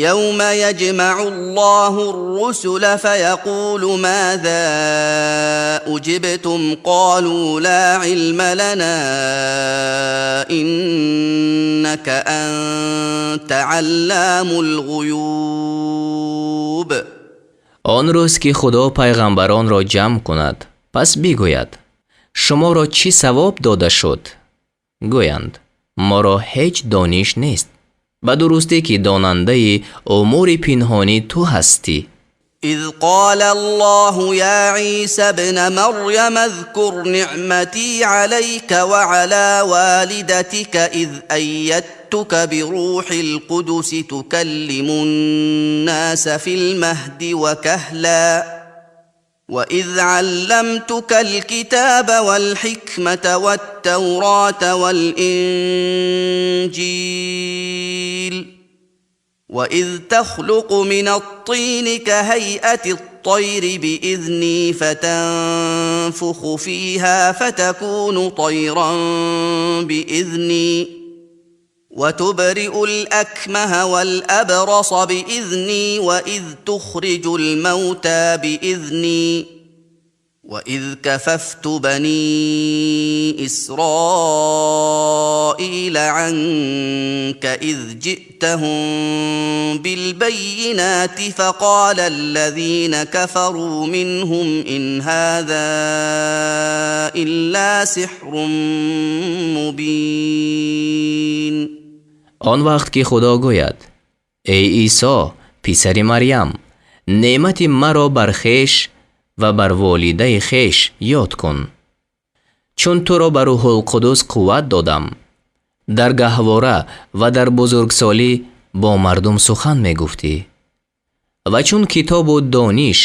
يوم يجمع الله الرسل فيقول ماذا أجبتم قالوا لا علم لنا إنك أنت علام الغيوب. Он рӯз ки Худо пайғамбаронро ҷамъ кунад, пас бигӯяд: шуморо чӣ савоб дода шуд? Гӯянд: моро ҳеҷ дониш нест, ба дурустӣ ки донандаи умури пинҳонӣ ту ҳастӣ. إذ قال الله يا عيسى ابن مريم اذكر نعمتي عليك وعلى والدتك إذ أيدتك بروح القدس تكلم الناس في المهد وكهلا. وإذ علمتك الكتاب والحكمة والتوراة والإنجيل وإذ تخلق من الطين كهيئة الطير بإذني فتنفخ فيها فتكون طيرا بإذني وتبرئ الأكمه والأبرص بإذني وإذ تخرج الموتى بإذني وإذ كففت بني إسرائيل عنك إذ جئتهم بالبينات فقال الذين كفروا منهم إن هذا إلا سحر مبين. Он вақт ки Худо гӯяд: «Эй Исо, писари Марьям, неъмати маро бар хеш ва бар волидаи хеш ёд кун, чун туро ба Рӯҳулқудус қувват додам, дар гаҳвора ва дар бузургсолӣ бо мардум сухан мегуфтӣ, ва чун китобу дониш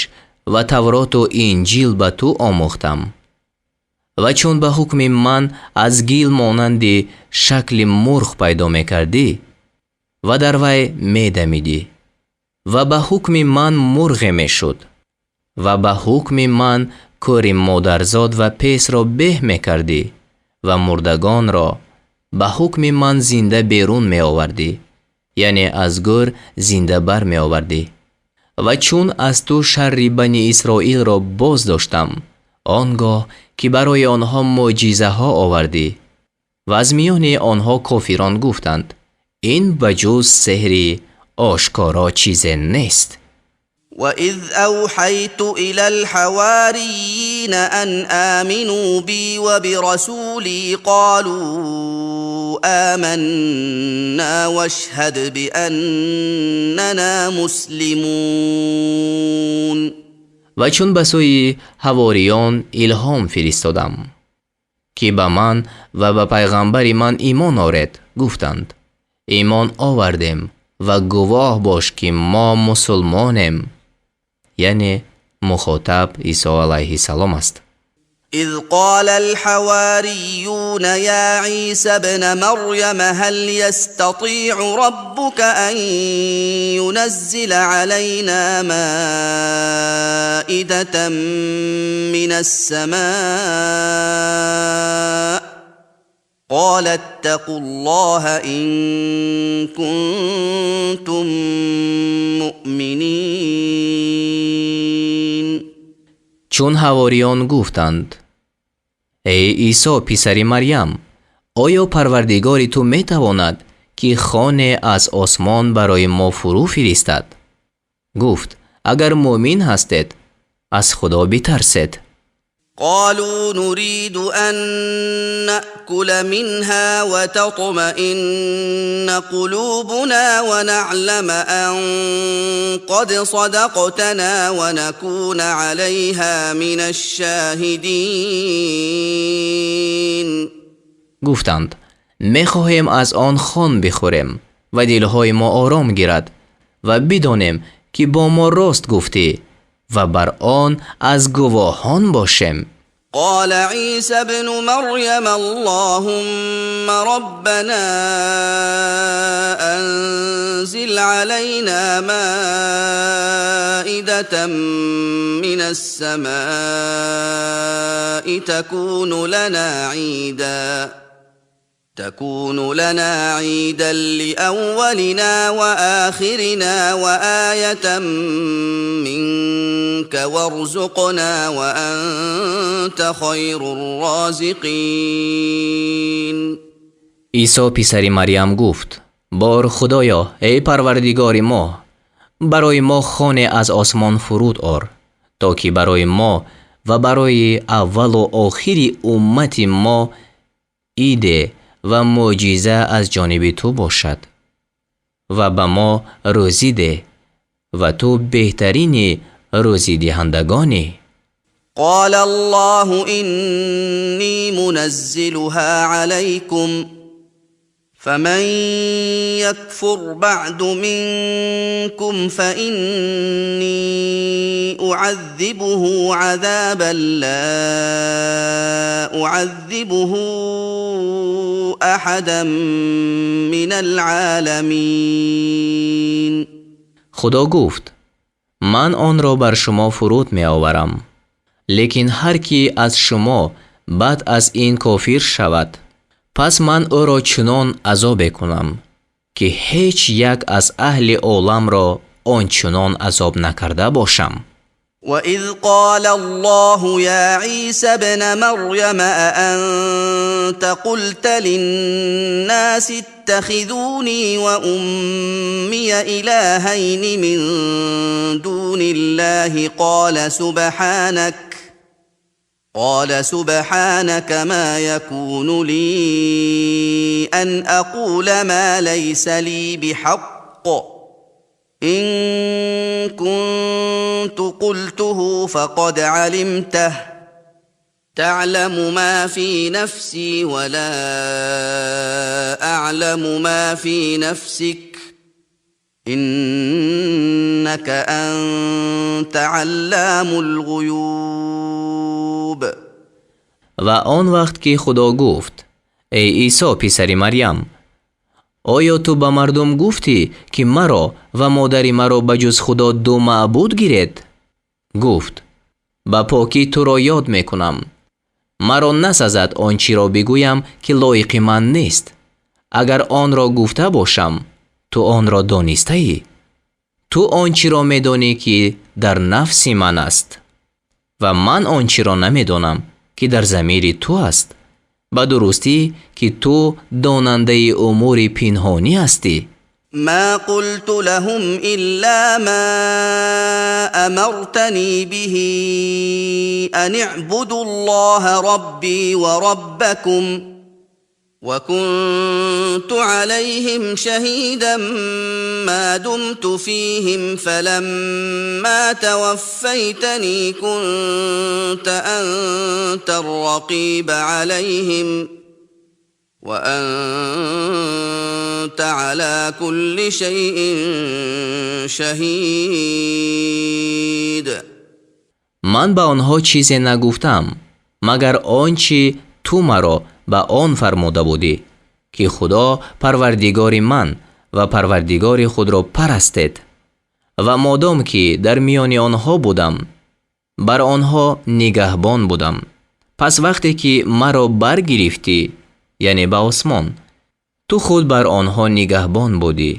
ва Тавроту Инҷил ба ту омӯхтам, ва чун ба ҳукми ман аз гил монанди шакли мурғ пайдо мекардӣ ва дар вай медамидӣ, ва ба ҳукми ман мурғе мешуд, ва ба ҳукми ман кӯри модарзод ва песро беҳ мекардӣ, ва мурдагонро ба ҳукми ман зинда берун меовардӣ, яъне аз гӯр зинда бармеовардӣ, ва чун аз ту шарри Бани Исроилро боз доштам, он гоҳ ки барои онҳо мӯъҷизаҳо овардӣ, ва аз миёни онҳо кофирон гуфтанд: ин ба ҷуз сеҳри ошкоро чизе нест». وإذ أوحيت إلى الحواريين أن آمنوا بي وبرسولي قالوا آمنا واشهد بأننا مسلمون. Ва чун ба сӯи ҳавориён илҳом фиристодам, ки ба ман ва ба пайғамбари ман имон оред, гуфтанд: «Имон овардем ва гувоҳ бош, ки мо мусулмонем». Яъне мухотаб Исо алайҳиссалом аст. إذ قال الحواريون يا عيسى ابن مريم هل يستطيع ربك أن ينزل علينا مائدة من السماء؟ قال اتقوا الله إن كنتم مؤمنين. Чун ҳавориён гуфтанд: «Эй Исо, писари Марьям, оё Парвардигори ту метавонад, ки хоне аз осмон барои мо фурӯ фиристад?» Гуфт: «Агар муъмин ҳастед, аз Худо битарсед». قالوا نريد أن نأكل منها وتطمئن قلوبنا ونعلم أن قد صدقتنا ونكون عليها من الشاهدين. Гуфтанд: «Мехоҳем аз он хон бихӯрем ва дилҳои мо ором гирад ва бидонем, ки бо мо рост гуфтӣ ва бар он аз гувоҳон бошем». قال عيسى ابن مريم اللهم ربنا أنزل علينا مائدة من السماء تكون لنا عيدا لأولنا وآخرنا وآية منك وارزقنا وأنت خير الرازقين. Исо, писари Марьям, гуфт: «Бор Худоё, эй Парвардигори мо, барои мо хоне аз осмон фуруд ор, то ки барои мо ва барои аввалу охири уммати мо иде ва мӯъҷиза аз ҷониби ту бошад ва ба мо рӯзӣ деҳ, ва ту беҳтарини рӯзидиҳандагонӣ». قال الله إني منزلها عليكم. فمن يكفر بعد منكم فإني أعذبه عذابا لا أعذبه أحدا من العالمين. Худо гуфт: Ман онро бар шумо фуруд меоварам, лекин ҳар кӣ аз шумо баъд аз ин кофир шавад, пас ман ӯро чунон азобе кунам, ки ҳеҷ як аз аҳли оламро он чунон азоб накарда бошам. وإذ قال الله يا عيسى ابن مريم أأنت قلت للناس اتخذوني وأمي إلهين من دون الله قال سبحانك ما يكون لي أن أقول ما ليس لي بحق، إن كنت قلته فقد علمته، تعلم ما في نفسي ولا أعلم ما في نفسك، إنك أنت علام الغيوب. Ва он вақт ки Худо гуфт: Эй Исо, писари Марьям, оё ту ба мардум гуфтӣ, ки маро ва модари маро ба ҷуз Худо ду маъбуд гиред? Гуфт: Ба покӣ туро ёд мекунам, маро насазад он чиро бигӯям, ки лоиқи ман нест. Агар онро гуфта бошам, ту онро донистаӣ. Ту он чиро медонӣ, ки дар нафси ман аст, ва ман он чиро намедонам, ки дар замири ту аст. Ба дурустӣ, ки ту донандаи умури пинҳонӣ ҳастӣ. ما قلت لهم إلا ما أمرتني به أن اعبدوا الله ربي وربكم، وكنت عليهم شهيدا ما دمت فيهم، فلما توفيتني كنت أنت الرقيب عليهم، وأنت على كل شيء شهيد. Ман ба онҳо чизе нагуфтам, магар он чӣ ту маро ба он фармуда будӣ, ки Худо Парвардигори ман ва Парвардигори худро парастед, ва модом ки дар миёни онҳо будам, бар онҳо нигаҳбон будам. Пас вақте ки маро баргирифтӣ, яъне ба осмон, ту худ бар онҳо нигаҳбон будӣ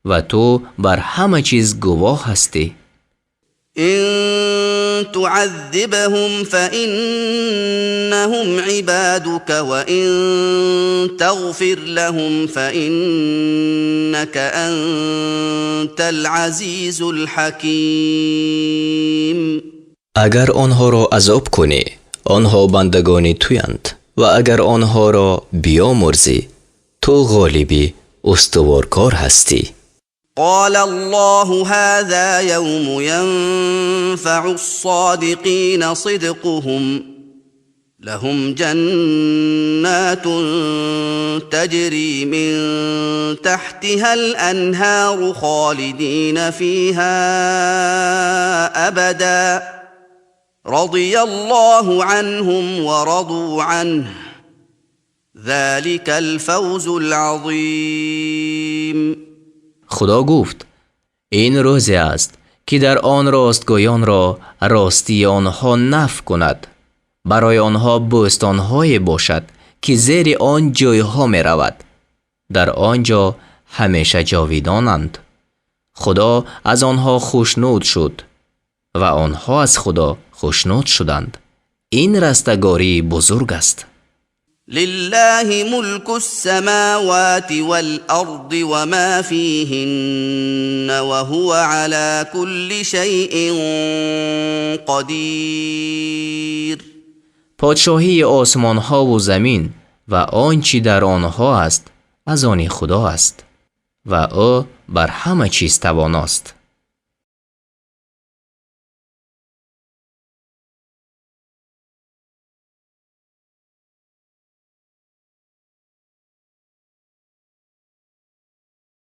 ва ту бар ҳама чиз гувоҳ ҳастӣ. إن تعذبهم فإنهم عبادك، وإن تغفر لهم فإنك أنت العزيز الحكيم. Агар онҳоро азоб кунӣ, онҳо бандагони туянд, ва агар онҳоро биёмурзӣ, ту ғолиби устуворкор ҳастӣ. قال الله هذا يوم ينفع الصادقين صدقهم، لهم جنات تجري من تحتها الأنهار خالدين فيها أبدا، رضي الله عنهم ورضوا عنه، ذلك الفوز العظيم. Худо гуфт: Ин рӯзе аст, ки дар он ростгӯёнро ростии онҳо нафъ кунад. Барои онҳо бӯстонҳое бошад, ки зери он ҷӯйҳо меравад, дар он ҷо ҳамеша ҷовидонанд. Худо аз онҳо хушнуд шуд ва онҳо аз Худо хушнуд шуданд. Ин растагории бузург аст. لله ملك السماوات والأرض وما فيهن، وهو على كل شيء قدير. Подшоҳии осмонҳову замин ва он чӣ дар онҳо аст аз они Худо аст ва ӯ бар ҳама чиз тавоност.